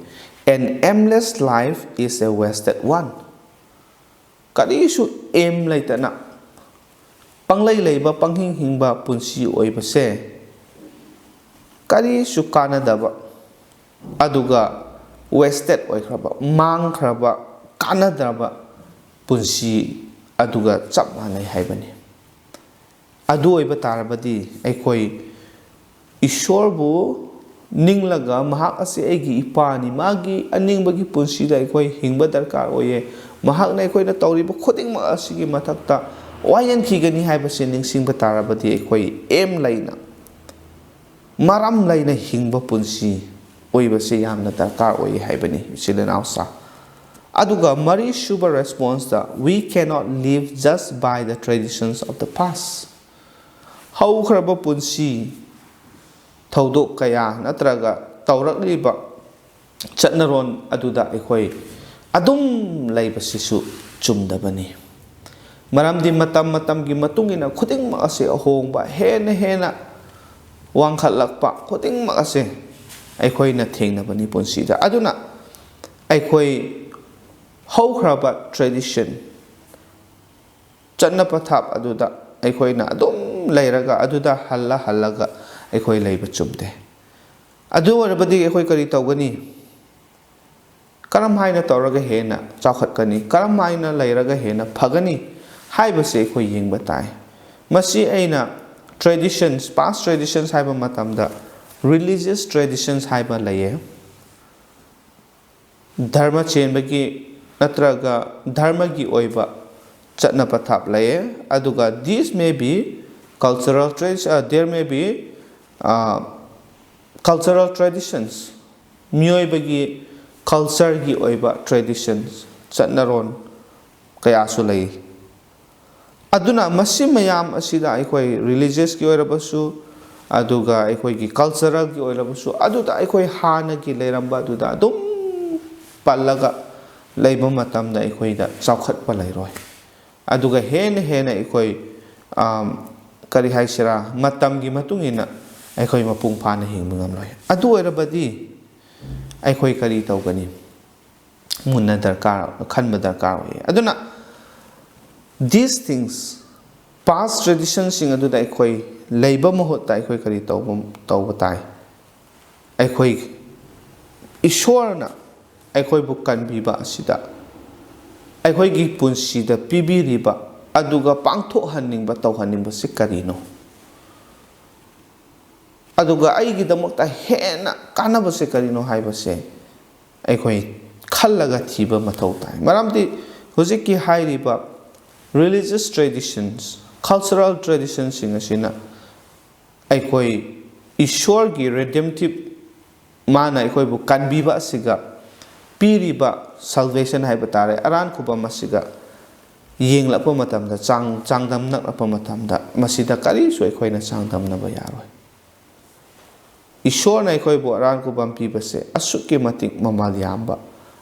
An aimless life is a wasted one. ꯀꯔꯤꯁꯨ aim ꯂꯩꯇꯅ ꯄꯪꯂꯩ ꯂꯩꯕ, ꯄꯪꯍꯤꯡ ꯍꯤꯡꯕ ꯄꯨꯟꯁꯤ ꯑꯣꯏꯕꯁꯦ ꯀꯔꯤꯁꯨ ꯀꯥꯟꯅꯗꯕ, ꯑꯗꯨꯒ wasted ꯑꯣꯏꯈ꯭ꯔꯕ, ꯃꯥꯡꯈ꯭ꯔꯕ, ꯀꯥꯟꯅꯗ꯭ꯔꯕ ꯄꯨꯟꯁꯤ ꯑꯗꯨꯒ ꯆꯞ ꯃꯥꯟꯅꯩ ꯍꯥꯏꯕꯅꯤ꯫ ꯑꯗꯨ ꯑꯣꯏꯕ ꯇꯥꯔꯕꯗꯤ ꯑꯩꯈꯣꯏ ꯏꯁꯣꯔꯕꯨ ꯅꯤꯡꯂꯒ, "ꯃꯍꯥꯛ ꯑꯁꯤ ꯑꯩꯒꯤ ꯏꯄꯥꯅꯤ, ꯃꯥꯒꯤ ꯑꯅꯤꯡꯕꯒꯤ ꯄꯨꯟꯁꯤꯗ ꯑꯩꯈꯣꯏ ꯍꯤꯡꯕ ꯗꯔꯀꯥꯔ ꯑꯣꯏꯌꯦ, ꯃꯍꯥꯛꯅ ꯑꯩꯈꯣꯏꯅ ꯇꯧꯔꯤꯕ ꯈꯨꯗꯤꯡꯃꯛ ꯑꯁꯤꯒꯤ ꯃꯊꯛꯇ ꯋꯥꯌꯦꯟꯈꯤꯒꯅꯤ" ꯍꯥꯏꯕꯁꯤ ꯅꯤꯡꯁꯤꯡꯕ ꯇꯥꯔꯕꯗꯤ ꯑꯩꯈꯣꯏ aim ꯂꯩꯅ, ꯃꯔꯝ ꯂꯩꯅ ꯍꯤꯡꯕ ꯄꯨꯟꯁꯤ ꯑꯣꯏꯕꯁꯤ ꯌꯥꯝꯅ ꯗꯔꯀꯥꯔ ꯑꯣꯏ ꯍꯥꯏꯕꯅꯤ, ꯏꯆꯤꯜ ꯏꯅꯥꯎꯁꯥ꯫ ꯑꯗꯨꯒ ꯃꯔꯤꯁꯨꯕ response ꯇ, "We cannot live just by the traditions of the past." ꯍꯧꯈ꯭ꯔꯕ ꯄꯨꯟꯁꯤ ꯊꯧꯗꯣꯛ ꯀꯌꯥ ꯅꯠꯇ꯭ꯔꯒ ꯇꯧꯔꯛꯂꯤꯕ ꯆꯠꯅꯔꯣꯟ ꯑꯗꯨꯗ ꯑꯩꯈꯣꯏ ꯑꯗꯨꯝ ꯂꯩꯕꯁꯤꯁꯨ ꯆꯨꯝꯗꯕꯅꯤ꯫ ꯃꯔꯝꯗꯤ ꯃꯇꯝ ꯃꯇꯝꯒꯤ ꯃꯇꯨꯡ ꯏꯟꯅ ꯈꯨꯗꯤꯡꯃꯛ ꯑꯁꯤ ꯑꯍꯣꯡꯕ, ꯍꯦꯟꯅ ꯍꯦꯟꯅ ꯋꯥꯡꯈꯠꯂꯛꯄ ꯈꯨꯗꯤꯡꯃꯛ ꯑꯁꯤ ꯑꯩꯈꯣꯏꯅ ꯊꯦꯡꯅꯕꯅꯤ ꯄꯨꯟꯁꯤꯗ꯫ ꯑꯗꯨꯅ ꯑꯩꯈꯣꯏ ꯍꯧꯈ꯭ꯔꯕ tradition, ꯆꯠꯅ ꯄꯊꯥꯞ ꯑꯗꯨꯗ ꯑꯩꯈꯣꯏꯅ ꯑꯗꯨꯝ ꯂꯩꯔꯒ, ꯑꯗꯨꯗ ꯍꯜꯂ ꯍꯜꯂꯒ ꯑꯩꯈꯣꯏ ꯂꯩꯕ ꯆꯨꯝꯗꯦ꯫ ꯑꯗꯨ ꯑꯣꯏꯔꯕꯗꯤ ꯑꯩꯈꯣꯏ ꯀꯔꯤ ꯇꯧꯒꯅꯤ? ꯀꯔꯝ ꯍꯥꯏꯅ ꯇꯧꯔꯒ ꯍꯦꯟꯅ ꯆꯥꯎꯈꯠꯀꯅꯤ? ꯀꯔꯝ ꯍꯥꯏꯅ ꯂꯩꯔꯒ ꯍꯦꯟꯅ ꯐꯒꯅꯤ ꯍꯥꯏꯕꯁꯤ ꯑꯩꯈꯣꯏ ꯌꯦꯡꯕ ꯇꯥꯏ꯫ ꯃꯁꯤ ꯑꯩꯅ traditions, past traditions ꯍꯥꯏꯕ ꯃꯇꯝꯗ religious traditions ꯍꯥꯏꯕ ꯂꯩꯌꯦ꯫ ꯙꯔꯃ ꯆꯦꯟꯕꯒꯤ ꯅꯠꯇ꯭ꯔꯒ ꯙꯔꯃꯒꯤ ꯑꯣꯏꯕ ꯆꯠꯅ ꯄꯊꯥꯞ ꯂꯩꯌꯦ꯫ ꯑꯗꯨꯒ these may be cultural tra-, uh, there may be, uh, cultural traditions, ꯃꯤꯑꯣꯏꯕꯒꯤ culture ꯒꯤ ꯑꯣꯏꯕ traditions, ꯆꯠꯅꯔꯣꯟ ꯀꯌꯥꯁꯨ ꯂꯩ꯫ ꯑꯗꯨꯅ ꯃꯁꯤ ꯃꯌꯥꯝ ꯑꯁꯤꯗ ꯑꯩꯈꯣꯏ religious ꯀꯤ ꯑꯣꯏꯔꯕꯁꯨ, ꯑꯗꯨꯒ ꯑꯩꯈꯣꯏꯒꯤ ꯀꯜꯆꯔꯦꯜꯒꯤ ꯑꯣꯏꯔꯕꯁꯨ, ꯑꯗꯨꯗ ꯑꯩꯈꯣꯏ ꯍꯥꯟꯅꯒꯤ ꯂꯩꯔꯝꯕ ꯑꯗꯨꯗ ꯑꯗꯨꯝ ꯄꯜꯂꯒ ꯂꯩꯕ ꯃꯇꯝꯗ ꯑꯩꯈꯣꯏꯗ ꯆꯥꯎꯈꯠꯄ ꯂꯩꯔꯣꯏ꯫ ꯑꯗꯨꯒ ꯍꯦꯟꯅ ꯍꯦꯟꯅ ꯑꯩꯈꯣꯏ, ꯑꯝ, ꯀꯔꯤ ꯍꯥꯏꯁꯤꯔꯥ, ꯃꯇꯝꯒꯤ ꯃꯇꯨꯡ ꯏꯟꯅ ꯑꯩꯈꯣꯏ ꯃꯄꯨꯡ ꯐꯥꯅ ꯍꯤꯡꯕ ꯉꯝꯂꯣꯏ꯫ ꯑꯗꯨ ꯑꯣꯏꯔꯕꯗꯤ ꯑꯩꯈꯣꯏ ꯀꯔꯤ ꯇꯧꯒꯅꯤ? ꯃꯨꯟꯅ ꯗꯔꯀꯥꯔ, ꯈꯟꯕ ꯗꯔꯀꯥꯔ ꯑꯣꯏꯌꯦ꯫ ꯑꯗꯨꯅ these things, past traditionꯁꯤꯡ ꯑꯗꯨꯗ ꯑꯩꯈꯣꯏ ꯂꯩꯕ ꯃꯍꯨꯠꯇ ꯑꯩꯈꯣꯏ ꯀꯔꯤ ꯇꯧꯕ, ꯇꯧꯕ ꯇꯥꯏ? ꯑꯩꯈꯣꯏ, ꯏꯁꯣꯔꯅ ꯑꯩꯈꯣꯏꯕꯨ ꯀꯟꯕꯤꯕ ꯑꯁꯤꯗ, ꯑꯩꯈꯣꯏꯒꯤ ꯄꯨꯟꯁꯤꯗ ꯄꯤꯕꯤꯔꯤꯕ ꯑꯗꯨꯒ ꯄꯥꯡꯊꯣꯛꯍꯟꯅꯤꯡꯕ, ꯇꯧꯍꯟꯅꯤꯡꯕꯁꯤ ꯀꯔꯤꯅꯣ? ꯑꯗꯨꯒ ꯑꯩꯒꯤꯗꯃꯛꯇ ꯍꯦꯟꯅ ꯀꯥꯟꯅꯕꯁꯦ ꯀꯔꯤꯅꯣ ꯍꯥꯏꯕꯁꯦ ꯑꯩꯈꯣꯏ ꯈꯜꯂꯒ ꯊꯤꯕ ꯃꯊꯧ ꯇꯥꯏ꯫ ꯃꯔꯝꯗꯤ ꯍꯧꯖꯤꯛꯀꯤ ꯍꯥꯏꯔꯤꯕ religious traditions, cultural traditionꯁꯤꯡ ꯑꯁꯤꯅ ꯑꯩꯈꯣꯏ ꯏꯁꯣꯔꯒꯤ redemptive, ꯃꯥꯅ ꯑꯩꯈꯣꯏꯕꯨ ꯀꯟꯕꯤꯕ ꯑꯁꯤꯒ ꯄꯤꯔꯤꯕ salvation ꯍꯥꯏꯕ ꯇꯥꯔꯦ, ꯑꯔꯥꯟ ꯈꯨꯕꯝ ꯑꯁꯤꯒ ꯌꯦꯡꯂꯛꯄ ꯃꯇꯝꯗ, ꯆꯥꯡ-, ꯆꯥꯡꯗꯝꯅꯔꯛꯄ ꯃꯇꯝꯗ, ꯃꯁꯤꯗ ꯀꯔꯤꯁꯨ ꯑꯩꯈꯣꯏꯅ ꯆꯥꯡꯗꯝꯅꯕ ꯌꯥꯔꯣꯏ꯫ ꯏꯁꯣꯔꯅ ꯑꯩꯈꯣꯏꯕꯨ ꯑꯔꯥꯟ ꯈꯨꯕꯝ ꯄꯤꯕꯁꯦ ꯑꯁꯨꯛꯀꯤ ꯃꯇꯤꯛ ꯃꯃꯜ ꯌꯥꯝꯕ,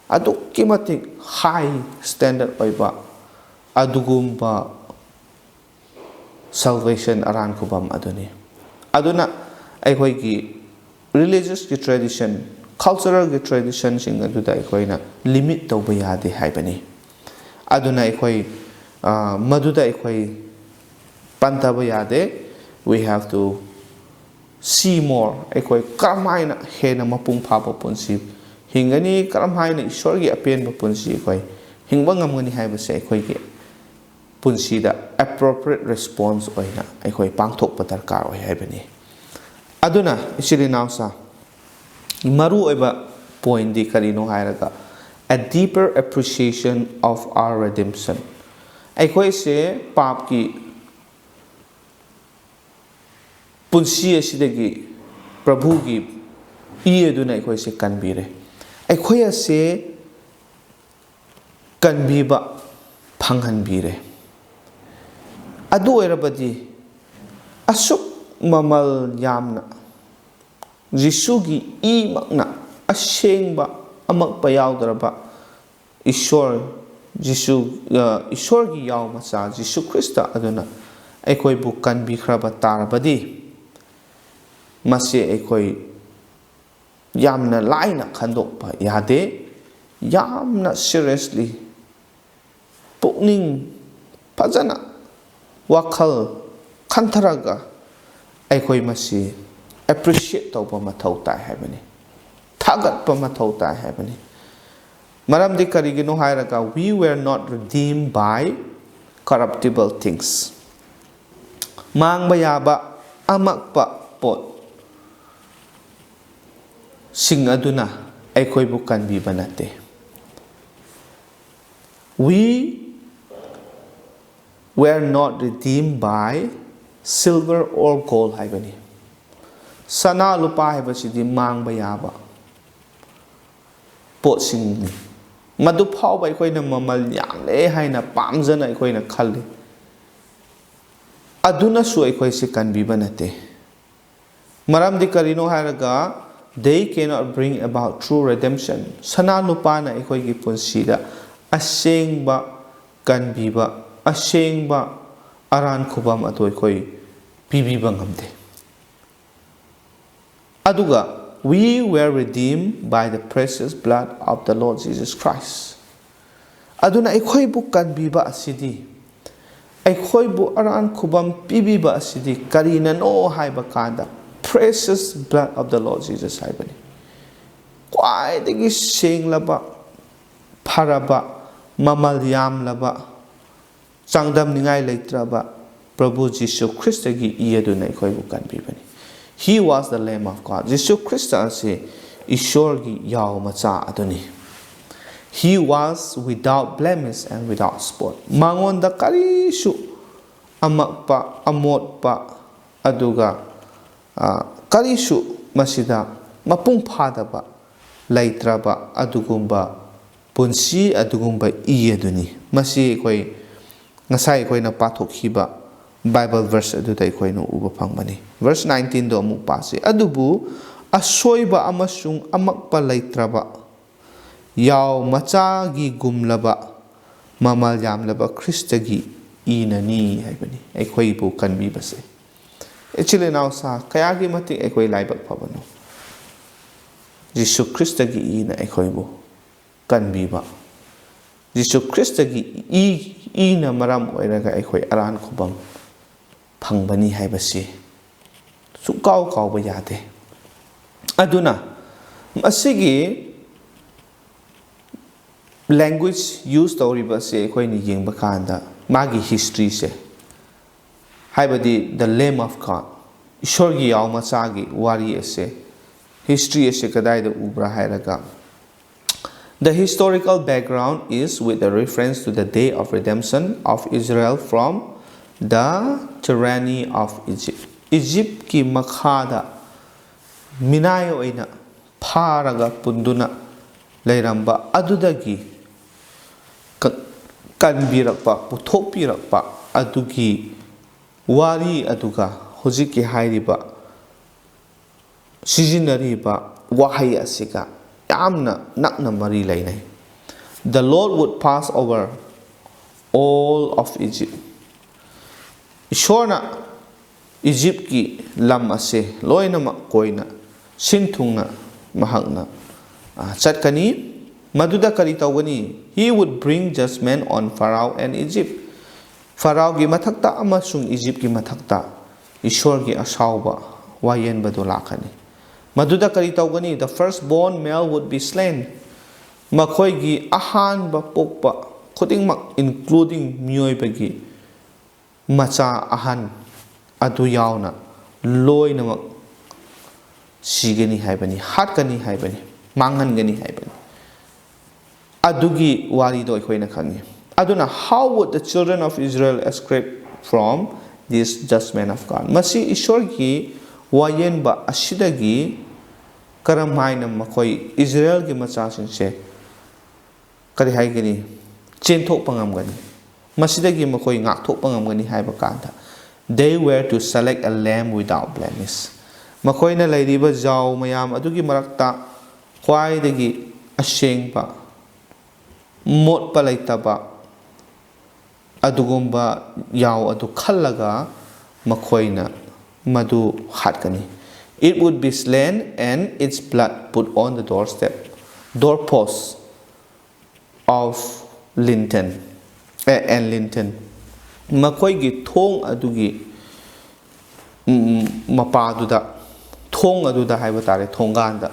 ꯑꯗꯨꯛꯀꯤ ꯃꯇꯤꯛ high standard ꯑꯣꯏꯕ ꯑꯗꯨꯒꯨꯝꯕ salvation, ꯑꯔꯥꯟ ꯈꯨꯕꯝ ꯑꯗꯨꯅꯤ꯫ ꯑꯗꯨꯅ ꯑꯩꯈꯣꯏꯒꯤ religiousꯀꯤ tradition, culturalꯒꯤ traditionꯁꯤꯡ ꯑꯗꯨꯗ ꯑꯩꯈꯣꯏꯅ limit ꯇꯧꯕ ꯌꯥꯗꯦ ꯍꯥꯏꯕꯅꯤ꯫ ꯑꯗꯨꯅ ꯑꯩꯈꯣꯏ, ꯑ, ꯃꯗꯨꯗ ꯑꯩꯈꯣꯏ ꯄꯟꯊꯕ ꯌꯥꯗꯦ꯫ We have to see more꯫ ꯑꯩꯈꯣꯏ ꯀꯔꯝꯍꯥꯏꯅ ꯍꯦꯟꯅ ꯃꯄꯨꯡ ꯐꯥꯕ ꯄꯨꯟꯁꯤ ꯍꯤꯡꯒꯅꯤ, ꯀꯔꯝꯍꯥꯏꯅ ꯏꯁꯣꯔꯒꯤ ꯑꯄꯦꯟꯕ ꯄꯨꯟꯁꯤ ꯑꯩꯈꯣꯏ ꯍꯤꯡꯕ ꯉꯝꯒꯅꯤ ꯍꯥꯏꯕꯁꯦ ꯑꯩꯈꯣꯏꯒꯤ ꯄꯨꯟꯁꯤꯗ appropriate response ꯑꯣꯏꯅ ꯑꯩꯈꯣꯏ ꯄꯥꯡꯊꯣꯛꯄ ꯗꯔꯀꯥꯔ ꯑꯣꯏ ꯍꯥꯏꯕꯅꯤ꯫ ꯑꯗꯨꯅ ꯏꯆꯤꯜ ꯏꯅꯥꯎꯁꯥ, ꯃꯔꯨꯑꯣꯏꯕ pointꯗꯤ ꯀꯔꯤꯅꯣ ꯍꯥꯏꯔꯒ, a deeper appreciation of our redemption꯫ ꯑꯩꯈꯣꯏꯁꯦ ꯄꯥꯞꯀꯤ ꯄꯨꯟꯁꯤ ꯑꯁꯤꯗꯒꯤ ꯄ꯭ꯔꯚꯨꯒꯤ ꯏ ꯑꯗꯨꯅ ꯑꯩꯈꯣꯏꯁꯦ ꯀꯟꯕꯤꯔꯦ꯫ ꯑꯩꯈꯣꯏ ꯑꯁꯦ ꯀꯟꯕꯤꯕ ꯐꯪꯍꯟꯕꯤꯔꯦ꯫ ꯑꯗꯨ ꯑꯣꯏꯔꯕꯗꯤ ꯑꯁꯨꯛ ꯃꯃꯜ ꯌꯥꯝꯅ, ꯖꯤꯁꯨꯒꯤ ꯏꯃꯛꯅ, ꯑꯁꯦꯡꯕ, ꯑꯃꯛꯄ ꯌꯥꯎꯗ꯭ꯔꯕ ꯏꯁꯣꯔ ꯖꯤꯁꯨ, ꯑ, ꯏꯁꯣꯔꯒꯤ ꯌꯥꯎ ꯃꯆꯥ ꯖꯤꯁꯨ ꯈ꯭ꯔꯤꯁꯇ ꯑꯗꯨꯅ ꯑꯩꯈꯣꯏꯕꯨ ꯀꯟꯕꯤꯈ꯭ꯔꯕ ꯇꯥꯔꯕꯗꯤ, ꯃꯁꯤ ꯑꯩꯈꯣꯏ ꯌꯥꯝꯅ ꯂꯥꯏꯅ ꯈꯟꯗꯣꯛꯄ ꯌꯥꯗꯦ꯫ ꯌꯥꯝꯅ seriously, ꯄꯨꯛꯅꯤꯡ ꯐꯖꯅ, ꯋꯥꯈꯜ ꯈꯟꯊꯔꯒ ꯑꯩꯈꯣꯏ ꯃꯁꯤ appreciate ꯇꯧꯕ ꯃꯊꯧ ꯇꯥꯏ ꯍꯥꯏꯕꯅꯤ, ꯊꯥꯒꯠꯄ ꯃꯊꯧ ꯇꯥꯏ ꯍꯥꯏꯕꯅꯤ꯫ ꯃꯔꯝꯗꯤ ꯀꯔꯤꯒꯤꯅꯣ ꯍꯥꯏꯔꯒ, "We were not redeemed by corruptible things." ꯃꯥꯡꯕ ꯌꯥꯕ ꯑꯃꯛꯄ ꯄꯣꯠ ꯁꯤꯡ ꯑꯗꯨꯅ ꯑꯩꯈꯣꯏꯕꯨ ꯀꯟꯕꯤꯕ ꯅꯠꯇꯦ꯫ "We were not redeemed by silver or gold" ꯍꯥꯏꯕꯅꯤ꯫ ꯁꯅꯥ ꯂꯨꯄꯥ ꯍꯥꯏꯕꯁꯤꯗꯤ ꯃꯥꯡꯕ ꯌꯥꯕ ꯄꯣꯠꯁꯤꯡꯅꯤ꯫ ꯃꯗꯨ ꯐꯥꯎꯕ ꯑꯩꯈꯣꯏꯅ ꯃꯃꯜ ꯌꯥꯝꯂꯦ ꯍꯥꯏꯅ ꯄꯥꯝꯖꯅ ꯑꯩꯈꯣꯏꯅ ꯈꯜꯂꯤ꯫ ꯑꯗꯨꯅꯁꯨ ꯑꯩꯈꯣꯏꯁꯦ ꯀꯟꯕꯤꯕ ꯅꯠꯇꯦ꯫ ꯃꯔꯝꯗꯤ ꯀꯔꯤꯅꯣ ꯍꯥꯏꯔꯒ, "They cannot bring about true redemption." ꯁꯅꯥ ꯂꯨꯄꯥꯅ ꯑꯩꯈꯣꯏꯒꯤ ꯄꯨꯟꯁꯤꯗ ꯑꯁꯦꯡꯕ ꯀꯟꯕꯤꯕ, ꯑꯁꯦꯡꯕ ꯑꯔꯥꯟ ꯈꯨꯕꯝ ꯑꯗꯨ ꯑꯩꯈꯣꯏ ꯄꯤꯕꯤꯕ ꯉꯝꯗꯦ꯫ ꯑꯗꯨꯒ, "We were redeemed by the precious blood of the Lord Jesus Christ." ꯑꯗꯨꯅ ꯑꯩꯈꯣꯏꯕꯨ ꯀꯟꯕꯤꯕ ꯑꯁꯤꯗꯤ, ꯑꯩꯈꯣꯏꯕꯨ ꯑꯔꯥꯟ ꯈꯨꯕꯝ ꯄꯤꯕꯤꯕ ꯑꯁꯤꯗꯤ ꯀꯔꯤꯅꯅꯣ ꯍꯥꯏꯕ ꯀꯥꯟꯗ, "Precious blood of the Lord Jesus" ꯍꯥꯏꯕꯅꯤ꯫ ꯈ꯭ꯋꯥꯏꯗꯒꯤ ꯁꯦꯡꯂꯕ, ꯐꯔꯕ, ꯃꯃꯜ ꯌꯥꯝꯂꯕ, ꯆꯥꯡꯗꯝꯅꯤꯡꯉꯥꯏ ꯂꯩꯇ꯭ꯔꯕ ꯄ꯭ꯔꯚꯨ ꯖꯤꯁꯨ ꯈ꯭ꯔꯤꯁꯇꯒꯤ ꯏ ꯑꯗꯨꯅ ꯑꯩꯈꯣꯏꯕꯨ ꯀꯟꯕꯤꯕꯅꯤ꯫ He was the Lamb of God. Jesus Christ ꯑꯁꯤ ꯏꯁꯣꯔꯒꯤ ꯌꯥꯎ ꯃꯆꯥ ꯑꯗꯨꯅꯤ꯫ He was without blemish and without spot. ꯃꯉꯣꯟꯗ ꯀꯔꯤꯁꯨ ꯑꯃꯛꯄ, ꯑꯃꯣꯠꯄ, ꯑꯗꯨꯒ, ꯑ, ꯀꯔꯤꯁꯨ ꯃꯁꯤꯗ ꯃꯄꯨꯡ ꯐꯥꯗꯕ ꯂꯩꯇ꯭ꯔꯕ ꯑꯗꯨꯒꯨꯝꯕ ꯄꯨꯟꯁꯤ, ꯑꯗꯨꯒꯨꯝꯕ ꯏ ꯑꯗꯨꯅꯤ꯫ ꯃꯁꯤ ꯑꯩꯈꯣꯏ ꯉꯁꯥꯏ ꯑꯩꯈꯣꯏꯅ ꯄꯥꯊꯣꯛꯈꯤꯕ Bible verse ꯑꯗꯨꯗ ꯑꯩꯈꯣꯏꯅ ꯎꯕ ꯐꯪꯕꯅꯤ꯫ Verse nineteenꯗꯣ ꯑꯃꯨꯛ ꯄꯥꯁꯤ꯫ "ꯑꯗꯨꯕꯨ ꯑꯁꯣꯏꯕ ꯑꯃꯁꯨꯡ ꯑꯃꯛꯄ ꯂꯩꯇ꯭ꯔꯕ ꯌꯥꯎ ꯃꯆꯥꯒꯤꯒꯨꯝꯂꯕ ꯃꯃꯜ ꯌꯥꯝꯂꯕ ꯈ꯭ꯔꯤꯁꯇꯒꯤ ꯏꯅꯅꯤ" ꯍꯥꯏꯕꯅꯤ ꯑꯩꯈꯣꯏꯕꯨ ꯀꯟꯕꯤꯕꯁꯦ꯫ ꯏꯆꯤꯜ ꯏꯅꯥꯎꯁꯥ ꯀꯌꯥꯒꯤ ꯃꯇꯤꯛ ꯑꯩꯈꯣꯏ ꯂꯥꯏꯕꯛ ꯐꯕꯅꯣ! ꯖꯤꯁꯨ ꯈ꯭ꯔꯤꯁꯇꯒꯤ ꯏꯅ ꯑꯩꯈꯣꯏꯕꯨ ꯀꯟꯕꯤꯕ, ꯖꯤꯁꯨ ꯈ꯭ꯔꯤꯁꯇꯒꯤ ꯏ, ꯏꯅ ꯃꯔꯝ ꯑꯣꯏꯔꯒ ꯑꯩꯈꯣꯏ ꯑꯔꯥꯟ ꯈꯨꯕꯝ ꯐꯪꯕꯅꯤ ꯍꯥꯏꯕꯁꯤ ꯁꯨꯡꯀꯥꯎ ꯀꯥꯎꯕ ꯌꯥꯗꯦ꯫ ꯑꯗꯨꯅ ꯃꯁꯤꯒꯤ language use ꯇꯧꯔꯤꯕ ꯑꯁꯤ ꯑꯩꯈꯣꯏꯅ ꯌꯦꯡꯕ ꯀꯥꯟꯗ ꯃꯥꯒꯤ historyꯁꯦ, ꯍꯥꯏꯕꯗꯤ the Lamb of God, ꯏꯁꯣꯔꯒꯤ ꯌꯥꯎ ꯃꯆꯥꯒꯤ ꯋꯥꯔꯤ ꯑꯁꯦ, history ꯑꯁꯦ ꯀꯗꯥꯏꯗ ꯎꯕ꯭ꯔꯥ ꯍꯥꯏꯔꯒ, the historical background is with a reference to the day of redemption of Israel from the tyranny of Egypt. ꯏꯖꯤꯞꯀꯤ ꯃꯈꯥꯗ ꯃꯤꯅꯥꯏ ꯑꯣꯏꯅ ꯐꯥꯔꯒ ꯄꯨꯟꯗꯨꯅ ꯂꯩꯔꯝꯕ ꯑꯗꯨꯗꯒꯤ ꯀ-, ꯀꯟꯕꯤꯔꯛꯄ, ꯄꯨꯊꯣꯛꯄꯤꯔꯛꯄ ꯑꯗꯨꯒꯤ ꯋꯥꯔꯤ ꯑꯗꯨꯒ ꯍꯧꯖꯤꯛꯀꯤ ꯍꯥꯏꯔꯤꯕ ꯁꯤꯖꯤꯟꯅꯔꯤꯕ ꯋꯥꯍꯩ ꯑꯁꯤꯒ ꯌꯥꯝꯅ ꯅꯛꯅ ꯃꯔꯤ ꯂꯩꯅꯩ꯫ "The Lord would pass over all of Egypt." ꯏꯁꯣꯔꯅ ꯏꯖꯤꯞꯀꯤ ꯂꯝ ꯑꯁꯦ ꯂꯣꯏꯅꯃꯛ ꯀꯣꯏꯅ ꯁꯤꯟ ꯊꯨꯡꯅ ꯃꯍꯥꯛꯅ, ꯑ, ꯆꯠꯀꯅꯤ꯫ ꯃꯗꯨꯗ ꯀꯔꯤ ꯇꯧꯒꯅꯤ? "He would bring judgment on Pharaoh and Egypt." ꯐꯔꯥꯑꯣꯒꯤ ꯃꯊꯛꯇ ꯑꯃꯁꯨꯡ ꯏꯖꯤꯞꯀꯤ ꯃꯊꯛꯇ ꯏꯁꯣꯔꯒꯤ ꯑꯁꯥꯎꯕ ꯋꯥꯌꯦꯟꯕꯗꯨ ꯂꯥꯛꯀꯅꯤ꯫ ꯃꯗꯨꯗ ꯀꯔꯤ ꯇꯧꯒꯅꯤ? "The firstborn male would be slain." ꯃꯈꯣꯏꯒꯤ ꯑꯍꯥꯟꯕ ꯄꯣꯛꯄ ꯈꯨꯗꯤꯡꯃꯛ, including ꯃꯤꯑꯣꯏꯕꯒꯤ ꯃꯆꯥ ꯑꯍꯟ ꯑꯗꯨ ꯌꯥꯎꯅ ꯂꯣꯏꯅꯃꯛ ꯁꯤꯒꯅꯤ ꯍꯥꯏꯕꯅꯤ, ꯍꯥꯠꯀꯅꯤ ꯍꯥꯏꯕꯅꯤ, ꯃꯥꯡꯍꯟꯒꯅꯤ ꯍꯥꯏꯕꯅꯤ꯫ ꯑꯗꯨꯒꯤ ꯋꯥꯔꯤꯗꯣ ꯑꯩꯈꯣꯏꯅ ꯈꯪꯉꯤ꯫ ꯑꯗꯨꯅ, how would the children of Israel escape from this judgment of God? ꯃꯁꯤ ꯏꯁꯣꯔꯒꯤ ꯋꯥꯌꯦꯟꯕ ꯑꯁꯤꯗꯒꯤ ꯀꯔꯝ ꯍꯥꯏꯅ ꯃꯈꯣꯏ ꯏꯖꯔꯦꯜꯒꯤ ꯃꯆꯥꯁꯤꯡꯁꯦ, ꯀꯔꯤ ꯍꯥꯏꯒꯅꯤ, ꯆꯦꯟꯊꯣꯛꯄ ꯉꯝꯒꯅꯤ? ꯃꯁꯤꯗꯒꯤ ꯃꯈꯣꯏ ꯉꯥꯛꯊꯣꯛꯄ ꯉꯝꯒꯅꯤ ꯍꯥꯏꯕ ꯀꯥꯟꯗ, They were to select a lamb without blemish. ꯃꯈꯣꯏꯅ ꯂꯩꯔꯤꯕ ꯌꯥꯎ ꯃꯌꯥꯝ ꯑꯗꯨꯒꯤ ꯃꯔꯛꯇ ꯈ꯭ꯋꯥꯏꯗꯒꯤ ꯑꯁꯦꯡꯕ, ꯃꯣꯠꯄ ꯂꯩꯇꯕ ꯑꯗꯨꯒꯨꯝꯕ ꯌꯥꯎ ꯑꯗꯨ ꯈꯜꯂꯒ ꯃꯈꯣꯏꯅ ꯃꯗꯨ ꯍꯥꯠꯀꯅꯤ꯫ It would be slain and its blood put on the doorstep, doorpost of lintel, eh, and lintel. ꯃꯈꯣꯏꯒꯤ ꯊꯣꯡ ꯑꯗꯨꯒꯤ, ꯎꯝ, ꯃꯄꯥꯗꯨꯗ, ꯊꯣꯡ ꯑꯗꯨꯗ ꯍꯥꯏꯕ ꯇꯥꯔꯦ, ꯊꯣꯡꯒꯥꯟꯗ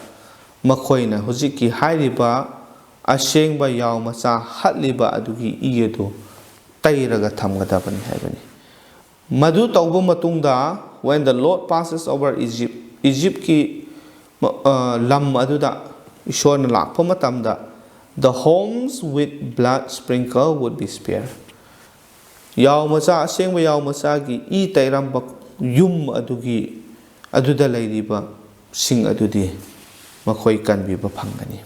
ꯃꯈꯣꯏꯅ ꯍꯧꯖꯤꯛꯀꯤ ꯍꯥꯏꯔꯤꯕ ꯑꯁꯦꯡꯕ ꯌꯥꯎ ꯃꯆꯥ ꯍꯥꯠꯂꯤꯕ ꯑꯗꯨꯒꯤ ꯏ ꯑꯗꯨ ꯇꯩꯔꯒ ꯊꯝꯒꯗꯕꯅꯤ ꯍꯥꯏꯕꯅꯤ꯫ ꯃꯗꯨ ꯇꯧꯕ ꯃꯇꯨꯡꯗ, when the Lord passes over Egypt, ꯏꯖꯤꯞꯀꯤ ꯃ-, ꯑ, ꯂꯝ ꯑꯗꯨꯗ ꯏꯁꯣꯔꯅ ꯂꯥꯛꯄ ꯃꯇꯝꯗ, the homes with blood sprinkle would be spared. ꯌꯥꯎ ꯃꯆꯥ, ꯑꯁꯦꯡꯕ ꯌꯥꯎ ꯃꯆꯥꯒꯤ ꯏ ꯇꯩꯔꯝꯕ ꯌꯨꯝ ꯑꯗꯨꯒꯤ, ꯑꯗꯨꯗ ꯂꯩꯔꯤꯕꯁꯤꯡ ꯑꯗꯨꯗꯤ ꯃꯈꯣꯏ ꯀꯟꯕꯤꯕ ꯐꯪꯒꯅꯤ,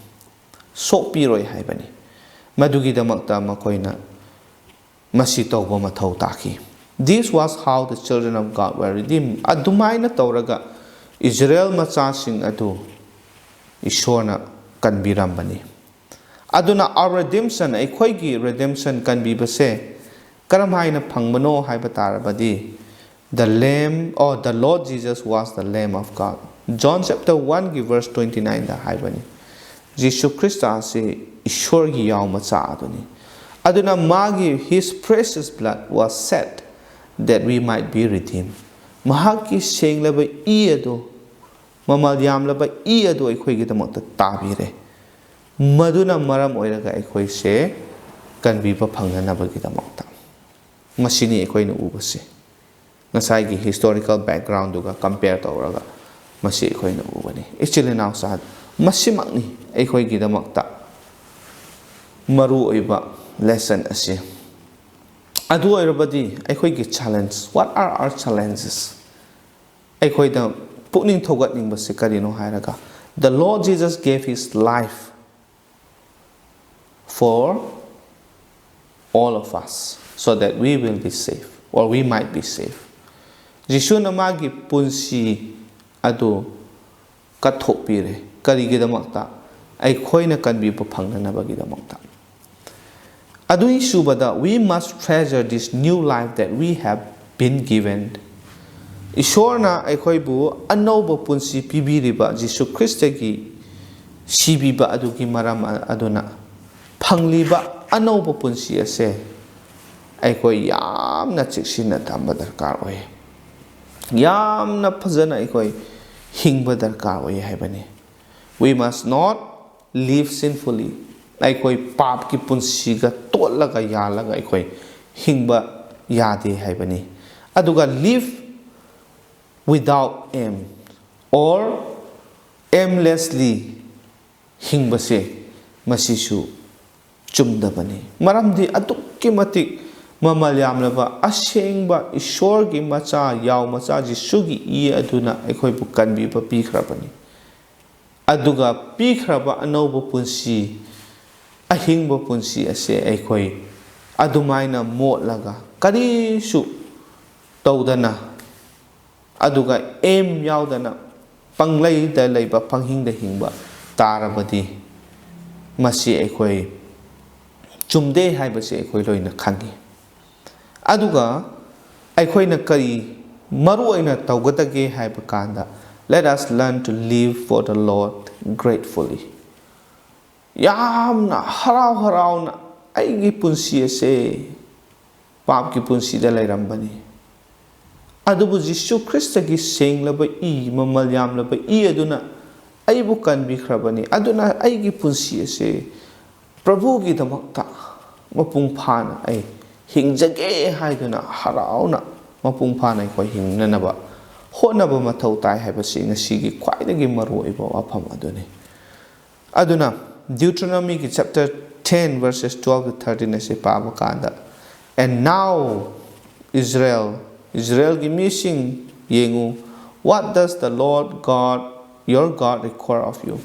ꯁꯣꯛꯄꯤꯔꯣꯏ ꯍꯥꯏꯕꯅꯤ꯫ ꯃꯗꯨꯒꯤꯗꯃꯛꯇ ꯃꯈꯣꯏꯅ ꯃꯁꯤ ꯇꯧꯕ ꯃꯊꯧ ꯇꯥꯈꯤ꯫ This was how the children of God were redeemed. ꯑꯗꯨꯃꯥꯏꯅ ꯇꯧꯔꯒ ꯏꯖꯔꯦꯜ ꯃꯆꯥꯁꯤꯡ ꯑꯗꯨ ꯏꯁꯣꯔꯅ ꯀꯟꯕꯤꯔꯝꯕꯅꯤ꯫ ꯑꯗꯨꯅ our redemption, ꯑꯩꯈꯣꯏꯒꯤ redemption ꯀꯟꯕꯤꯕꯁꯦ ꯀꯔꯝ ꯍꯥꯏꯅ ꯐꯪꯕꯅꯣ ꯍꯥꯏꯕ ꯇꯥꯔꯕꯗꯤ, the Lamb, or the Lord Jesus was the Lamb of God. John chapter one ꯒꯤ verse twenty nine ꯗ ꯍꯥꯏꯕꯅꯤ, ꯖꯤꯁꯨ ꯈ꯭ꯔꯤꯁꯇ ꯑꯁꯤ ꯏꯁꯣꯔꯒꯤ ꯌꯥꯎ ꯃꯆꯥ ꯑꯗꯨꯅꯤ꯫ ꯑꯗꯨꯅ ꯃꯥꯒꯤ, his precious blood was shed that we might be redeemed. ꯃꯍꯥꯛꯀꯤ ꯁꯦꯡꯂꯕ ꯏ ꯑꯗꯨ, ꯃꯃꯜ ꯌꯥꯝꯂꯕ ꯏ ꯑꯗꯨ ꯑꯩꯈꯣꯏꯒꯤꯗꯃꯛꯇ ꯇꯥꯕꯤꯔꯦ꯫ ꯃꯗꯨꯅ ꯃꯔꯝ ꯑꯣꯏꯔꯒ ꯑꯩꯈꯣꯏꯁꯦ ꯀꯟꯕꯤꯕ ꯐꯪꯅꯅꯕꯒꯤꯗꯃꯛꯇ꯫ ꯃꯁꯤꯅꯤ ꯑꯩꯈꯣꯏꯅ ꯎꯕꯁꯦ꯫ ꯉꯁꯥꯏꯒꯤ historical background ꯗꯨꯒ compare ꯇꯧꯔꯒ ꯃꯁꯤ ꯑꯩꯈꯣꯏꯅ ꯎꯒꯅꯤ꯫ ꯏꯆꯤꯜ ꯏꯅꯥꯎꯁꯥ, ꯃꯁꯤꯃꯛꯅꯤ ꯑꯩꯈꯣꯏꯒꯤꯗꯃꯛꯇ ꯃꯔꯨꯑꯣꯏꯕ lesson ꯑꯁꯤ꯫ ꯑꯗꯨ ꯑꯣꯏꯔꯕꯗꯤ ꯑꯩꯈꯣꯏꯒꯤ challenge, what are our challenges? ꯑꯩꯈꯣꯏꯗ ꯄꯨꯛꯅꯤꯡ ꯊꯧꯒꯠꯅꯤꯡꯕꯁꯤ ꯀꯔꯤꯅꯣ ꯍꯥꯏꯔꯒ, the Lord Jesus gave his life for all of us so that we will be saved, or we might be saved. ꯖꯤꯁꯨꯅ ꯃꯥꯒꯤ ꯄꯨꯟꯁꯤ ꯑꯗꯨ ꯀꯠꯊꯣꯛꯄꯤꯔꯦ꯫ ꯀꯔꯤꯒꯤꯗꯃꯛꯇ? ꯑꯩꯈꯣꯏꯅ ꯀꯟꯕꯤꯕ ꯐꯪꯅꯅꯕꯒꯤꯗꯃꯛꯇ꯫ ꯑꯗꯨꯒꯤ ꯁꯨꯕꯗ, "We must treasure this new life that we have been given." ꯏꯁꯣꯔꯅ ꯑꯩꯈꯣꯏꯕꯨ ꯑꯅꯧꯕ ꯄꯨꯟꯁꯤ ꯄꯤꯕꯤꯔꯤꯕ ꯖꯤꯁꯨ ꯈ꯭ꯔꯤꯁꯇꯒꯤ ꯁꯤꯕꯤꯕ ꯑꯗꯨꯒꯤ ꯃꯔꯝ ꯑꯗꯨꯅ ꯐꯪꯂꯤꯕ ꯑꯅꯧꯕ ꯄꯨꯟꯁꯤ ꯑꯁꯦ ꯑꯩꯈꯣꯏ ꯌꯥꯝꯅ ꯆꯦꯛꯁꯤꯟꯅ ꯊꯝꯕ ꯗꯔꯀꯥꯔ ꯑꯣꯏ꯫ ꯌꯥꯝꯅ ꯐꯖꯅ ꯑꯩꯈꯣꯏ ꯍꯤꯡꯕ ꯗꯔꯀꯥꯔ ꯑꯣꯏ ꯍꯥꯏꯕꯅꯤ꯫ "We must not live sinfully." ꯑꯩꯈꯣꯏ ꯄꯥꯞꯀꯤ ꯄꯨꯟꯁꯤꯒ ꯇꯣꯠꯂꯒ ꯌꯥꯜꯂꯒ ꯑꯩꯈꯣꯏ ꯍꯤꯡꯕ ꯌꯥꯗꯦ ꯍꯥꯏꯕꯅꯤ꯫ ꯑꯗꯨꯒ "live without aim or aimlessly" ꯍꯤꯡꯕꯁꯦ, ꯃꯁꯤꯁꯨ ꯆꯨꯝꯗꯕꯅꯤ꯫ ꯃꯔꯝꯗꯤ ꯑꯗꯨꯛꯀꯤ ꯃꯇꯤꯛ ꯃꯃꯜ ꯌꯥꯝꯂꯕ ꯑꯁꯦꯡꯕ ꯏꯁꯣꯔꯒꯤ ꯃꯆꯥ, ꯌꯥꯎ ꯃꯆꯥ ꯖꯤꯁꯨꯒꯤ ꯏ ꯑꯗꯨꯅ ꯑꯩꯈꯣꯏꯕꯨ ꯀꯟꯕꯤꯕ ꯄꯤꯈ꯭ꯔꯕꯅꯤ꯫ ꯑꯗꯨꯒ ꯄꯤꯈ꯭ꯔꯕ ꯑꯅꯧꯕ ꯄꯨꯟꯁꯤ, ꯑꯍꯤꯡꯕ ꯄꯨꯟꯁꯤ ꯑꯁꯦ ꯑꯩꯈꯣꯏ ꯑꯗꯨꯃꯥꯏꯅ ꯃꯣꯠꯂꯒ, ꯀꯔꯤꯁꯨ ꯇꯧꯗꯅ, ꯑꯗꯨꯒ aim ꯌꯥꯎꯗꯅ ꯄꯪꯂꯩꯗ ꯂꯩꯕ, ꯄꯪꯍꯤꯡꯗ ꯍꯤꯡꯕ ꯇꯥꯔꯕꯗꯤ, ꯃꯁꯤ ꯑꯩꯈꯣꯏ ꯆꯨꯝꯗꯦ ꯍꯥꯏꯕꯁꯤ ꯑꯩꯈꯣꯏ ꯂꯣꯏꯅ ꯈꯪꯉꯤ꯫ ꯑꯗꯨꯒ ꯑꯩꯈꯣꯏꯅ ꯀꯔꯤ ꯃꯔꯨ ꯑꯣꯏꯅ ꯇꯧꯒꯗꯒꯦ ꯍꯥꯏꯕ ꯀꯥꯟꯗ, "Let us learn to live for the Lord gratefully." ꯌꯥꯝꯅ ꯍꯔꯥꯎ ꯍꯔꯥꯎꯅ ꯑꯩꯒꯤ ꯄꯨꯟꯁꯤ ꯑꯁꯦ ꯄꯥꯞꯀꯤ ꯄꯨꯟꯁꯤꯗ ꯂꯩꯔꯝꯕꯅꯤ, ꯑꯗꯨꯕꯨ ꯖꯤꯁꯨ ꯈ꯭ꯔꯤꯁꯇꯒꯤ ꯁꯦꯡꯂꯕ ꯏ, ꯃꯃꯜ ꯌꯥꯝꯂꯕ ꯏ ꯑꯗꯨꯅ ꯑꯩꯕꯨ ꯀꯟꯕꯤꯈ꯭ꯔꯕꯅꯤ꯫ ꯑꯗꯨꯅ ꯑꯩꯒꯤ ꯄꯨꯟꯁꯤ ꯑꯁꯦ ꯄ꯭ꯔꯚꯨꯒꯤꯗꯃꯛꯇ ꯃꯄꯨꯡ ꯐꯥꯅ ꯑꯩ ꯍꯤꯡꯖꯒꯦ ꯍꯥꯏꯗꯨꯅ ꯍꯔꯥꯎꯅ ꯃꯄꯨꯡ ꯐꯥꯅ ꯑꯩꯈꯣꯏ ꯍꯤꯡꯅꯅꯕ ꯍꯣꯠꯅꯕ ꯃꯊꯧ ꯇꯥꯏ ꯍꯥꯏꯕꯁꯤ ꯉꯁꯤꯒꯤ ꯈ꯭ꯋꯥꯏꯗꯒꯤ ꯃꯔꯨꯑꯣꯏꯕ ꯋꯥꯐꯝ ꯑꯗꯨꯅꯤ꯫ ꯑꯗꯨꯅ Deuteronomy ꯒꯤ chapter ten verses twelve to thirteen ꯑꯁꯤ ꯄꯥꯕ ꯀꯥꯟꯗ, "And now, Israel, ꯏꯖꯔꯦꯜꯒꯤ ꯃꯤꯁꯤꯡ, ꯌꯦꯡꯉꯨ, what does the Lord God, your God, require of you?"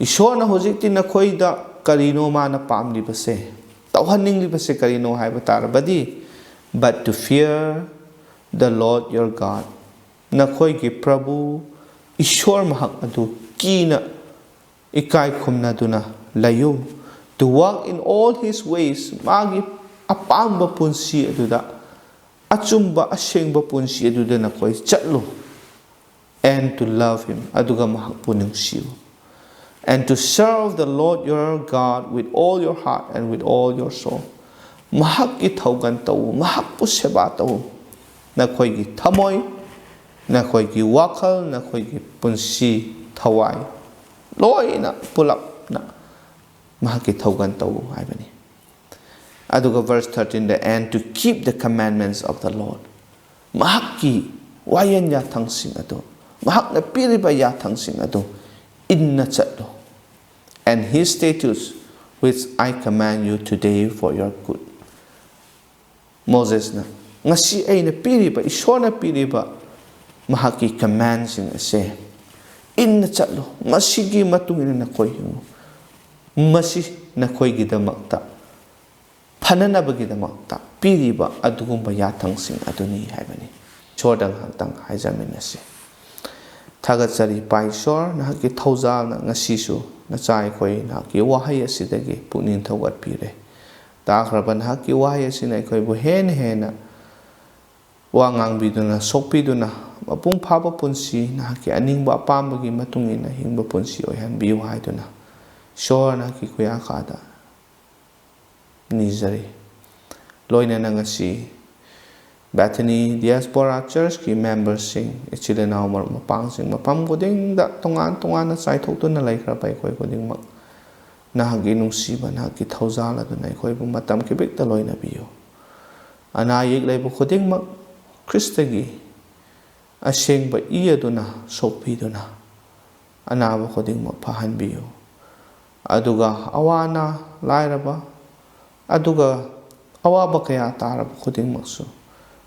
ꯏꯁꯣꯔꯅ ꯍꯧꯖꯤꯛꯇꯤ ꯅꯈꯣꯏꯗ ꯀꯔꯤꯅꯣ ꯃꯥꯅ ꯄꯥꯝꯂꯤꯕꯁꯦ, ꯇꯧꯍꯟꯅꯤꯡꯂꯤꯕꯁꯦ ꯀꯔꯤꯅꯣ ꯍꯥꯏꯕ ꯇꯥꯔꯕꯗꯤ, "But to fear the Lord your God, ꯅꯈꯣꯏꯒꯤ ꯄ꯭ꯔꯚꯨ ꯏꯁ꯭ꯋꯔ ꯃꯍꯥꯛ ꯑꯗꯨ ꯀꯤꯅ ꯏꯀꯥꯏ ꯈꯨꯝꯅꯗꯨꯅ ꯂꯩꯌꯨ꯫ To walk in all his ways, ꯃꯥꯒꯤ ꯑꯄꯥꯝꯕ ꯄꯨꯟꯁꯤ ꯑꯗꯨꯗ, ꯑꯆꯨꯝꯕ ꯑꯁꯦꯡꯕ ꯄꯨꯟꯁꯤ ꯑꯗꯨꯗ ꯅꯈꯣꯏ ꯆꯠꯂꯨ꯫ And to love him, ꯑꯗꯨꯒ ꯃꯍꯥꯛꯄꯨ ꯅꯨꯡꯁꯤꯌꯨ꯫ And to serve the Lord your God with all your heart and with all your soul. ꯃꯍꯥꯛꯀꯤ ꯊꯧꯒꯜ ꯇꯧ, ꯃꯍꯥꯛꯄꯨ ꯁꯦꯕꯥ ꯇꯧ꯫ ꯅꯈꯣꯏꯒꯤ ꯊꯃꯣꯏ, ꯅꯈꯣꯏꯒꯤ ꯋꯥꯈꯜ, ꯅꯈꯣꯏꯒꯤ ꯄꯨꯟꯁꯤ, ꯊꯋꯥꯏ, ꯂꯣꯏꯅ ꯄꯨꯂꯞꯅ ꯃꯍꯥꯛꯀꯤ ꯊꯧꯒꯜ ꯇꯧ ꯍꯥꯏꯕꯅꯤ꯫ ꯑꯗꯨꯒ verse thirteen the, "And to keep the commandments of the Lord." ꯃꯍꯥꯛꯀꯤ ꯋꯥꯌꯦꯜ ꯌꯥꯊꯪꯁꯤꯡ ꯑꯗꯨ, ꯃꯍꯥꯛꯅ ꯄꯤꯔꯤꯕ ꯌꯥꯊꯪꯁꯤꯡ ꯑꯗꯨ ꯏꯟꯅ ꯆꯠꯂꯨ꯫ "And his statutes which I command you today for your good." ꯃꯣꯁꯦꯁꯅ, "ꯉꯁꯤ ꯑꯩꯅ ꯄꯤꯔꯤꯕ, ꯏꯁ꯭ꯋꯔꯅ ꯄꯤꯔꯤꯕ ꯃꯍꯥꯛꯀꯤ ꯀꯃꯦꯟꯁꯤꯡ ꯑꯁꯦ ꯏꯟꯅ ꯆꯠꯂꯨ, ꯃꯁꯤꯒꯤ ꯃꯇꯨꯡ ꯏꯟꯅ ꯅꯈꯣꯏ ꯍꯤꯡꯉꯨ, ꯃꯁꯤ ꯅꯈꯣꯏꯒꯤꯗꯃꯛꯇ ꯐꯅꯅꯕꯒꯤꯗꯃꯛꯇ ꯄꯤꯔꯤꯕ ꯑꯗꯨꯒꯨꯝꯕ ꯌꯥꯊꯪꯁꯤꯡ ꯑꯗꯨꯅꯤ" ꯍꯥꯏꯕꯅꯤ꯫ ꯏꯁ꯭ꯋꯔꯗ ꯉꯥꯏꯍꯥꯛꯇꯪ ꯍꯥꯏꯖꯃꯤꯟꯅꯁꯤ꯫ ꯊꯥꯒꯠꯆꯔꯤ ꯏꯄꯥ ꯏꯁ꯭ꯋꯔ, ꯅꯍꯥꯛꯀꯤ ꯊꯧꯖꯥꯜꯅ ꯉꯁꯤꯁꯨ ꯅꯆꯥ ꯑꯩꯈꯣꯏ ꯅꯍꯥꯛꯀꯤ ꯋꯥꯍꯩ ꯑꯁꯤꯗꯒꯤ ꯄꯨꯛꯅꯤꯡ ꯊꯧꯒꯠꯄꯤꯔꯦ꯫ ꯇꯥꯈ꯭ꯔꯕ ꯅꯍꯥꯛꯀꯤ ꯋꯥꯍꯩ ꯑꯁꯤꯅ ꯑꯩꯈꯣꯏꯕꯨ ꯍꯦꯟꯅ ꯍꯦꯟꯅ ꯋꯥ ꯉꯥꯡꯕꯤꯗꯨꯅ, ꯁꯣꯛꯄꯤꯗꯨꯅ, ꯃꯄꯨꯡ ꯐꯥꯕ ꯄꯨꯟꯁꯤ, ꯅꯍꯥꯛꯀꯤ ꯑꯅꯤꯡꯕ ꯑꯄꯥꯝꯕꯒꯤ ꯃꯇꯨꯡ ꯏꯟꯅ ꯍꯤꯡꯕ ꯄꯨꯟꯁꯤ ꯑꯣꯏꯍꯟꯕꯤꯌꯨ ꯍꯥꯏꯗꯨꯅ ꯏꯁ꯭ꯋꯔ ꯅꯍꯥꯛꯀꯤ ꯈꯨꯌꯥꯀꯥꯗ ꯅꯤꯖꯔꯤ꯫ ꯂꯣꯏꯅꯅ ꯉꯁꯤ ꯕꯦꯊꯦꯅꯤ ꯗꯤꯌꯥꯁꯄꯣꯔꯥ ꯆꯔꯆꯀꯤ ꯃꯦꯝꯕꯔꯁꯤꯡ, ꯏꯆꯤꯜ ꯏꯅꯥꯎ, ꯃꯔꯨꯞ ꯃꯄꯥꯡꯁꯤꯡ, ꯃꯐꯝ ꯈꯨꯗꯤꯡꯗ ꯇꯣꯉꯥꯟ ꯇꯣꯉꯥꯟꯅ ꯆꯥꯏꯊꯣꯛꯇꯨꯅ ꯂꯩꯈ꯭ꯔꯕ ꯑꯩꯈꯣꯏ ꯈꯨꯗꯤꯡꯃꯛ, ꯅꯍꯥꯛꯀꯤ ꯅꯨꯡꯁꯤꯕ, ꯅꯍꯥꯛꯀꯤ ꯊꯧꯖꯥꯜ ꯑꯗꯨꯅ ꯑꯩꯈꯣꯏꯕꯨ ꯃꯇꯝ ꯈꯤꯕꯤꯛꯇ ꯂꯣꯏꯅꯕꯤꯌꯨ꯫ ꯑꯅꯥ ꯑꯌꯦꯛ ꯂꯩꯕ ꯈꯨꯗꯤꯡꯃꯛ ꯈ꯭ꯔꯤꯁꯇꯒꯤ ꯑꯁꯦꯡꯕ ꯏ ꯑꯗꯨꯅ ꯁꯣꯛꯄꯤꯗꯨꯅ ꯑꯅꯥꯕ ꯈꯨꯗꯤꯡꯃꯛ ꯐꯍꯟꯕꯤꯌꯨ꯫ ꯑꯗꯨꯒ ꯑꯋꯥ ꯑꯅꯥ, ꯂꯥꯏꯔꯕ, ꯑꯗꯨꯒ ꯑꯋꯥꯕ ꯀꯌꯥ ꯇꯥꯔꯕ ꯈꯨꯗꯤꯡꯃꯛꯁꯨ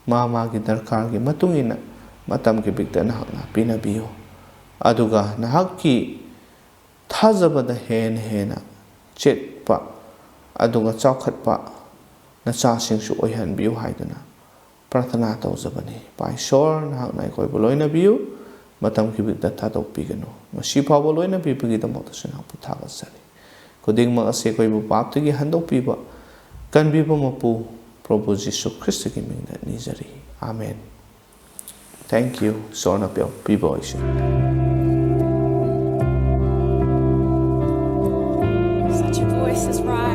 ꯃꯥ ꯃꯥꯒꯤ ꯗꯔꯀꯥꯔꯒꯤ ꯃꯇꯨꯡ ꯏꯟꯅ ꯃꯇꯝ ꯈꯤꯕꯤꯛꯇ ꯅꯍꯥꯛꯅ ꯄꯤꯅꯕꯤꯌꯨ꯫ ꯑꯗꯨꯒ ꯅꯍꯥꯛꯀꯤ ꯊꯥꯖꯕꯗ ꯍꯦꯟꯅ ꯍꯦꯟꯅ ꯆꯦꯠꯄ ꯑꯗꯨꯒ ꯆꯥꯎꯈꯠꯄ ꯅꯆꯥꯁꯤꯡꯁꯨ ꯑꯣꯏꯍꯟꯕꯤꯌꯨ ꯍꯥꯏꯗꯨꯅ ꯄ꯭ꯔꯥꯊꯅꯥ ꯇꯧꯖꯕꯅꯤ꯫ ꯏꯄꯥ ꯏꯁꯣꯔ, ꯅꯍꯥꯛꯅ ꯑꯩꯈꯣꯏꯕꯨ ꯂꯣꯏꯅꯕꯤꯌꯨ, ꯃꯇꯝ ꯈꯤꯕꯤꯛꯇ ꯊꯥꯗꯣꯛꯄꯤꯒꯅꯨ꯫ ꯉꯁꯤ ꯐꯥꯎꯕ ꯂꯣꯏꯅꯕꯤꯕꯒꯤꯗꯃꯛꯇꯁꯨ ꯅꯍꯥꯛꯄꯨ ꯊꯥꯒꯠꯆꯔꯤ꯫ ꯈꯨꯗꯤꯡꯃꯛ ꯑꯁꯤ ꯑꯩꯈꯣꯏꯕꯨ ꯄꯥꯞꯇꯒꯤ ꯍꯟꯗꯣꯛꯄꯤꯕ, ꯀꯟꯕꯤꯕ ꯃꯄꯨ ꯄ꯭ꯔꯚꯨ ꯖꯤꯁꯨ ꯈ꯭ꯔꯤꯁꯇꯒꯤ ꯃꯤꯡꯗ ꯅꯤꯖꯔꯤ꯫ ꯑꯥꯃꯦꯟ꯫ Thank you꯫ ꯏꯁꯣꯔꯅ ꯄꯤꯕ ꯑꯣꯏꯁꯤ꯫ Such a voice is rising.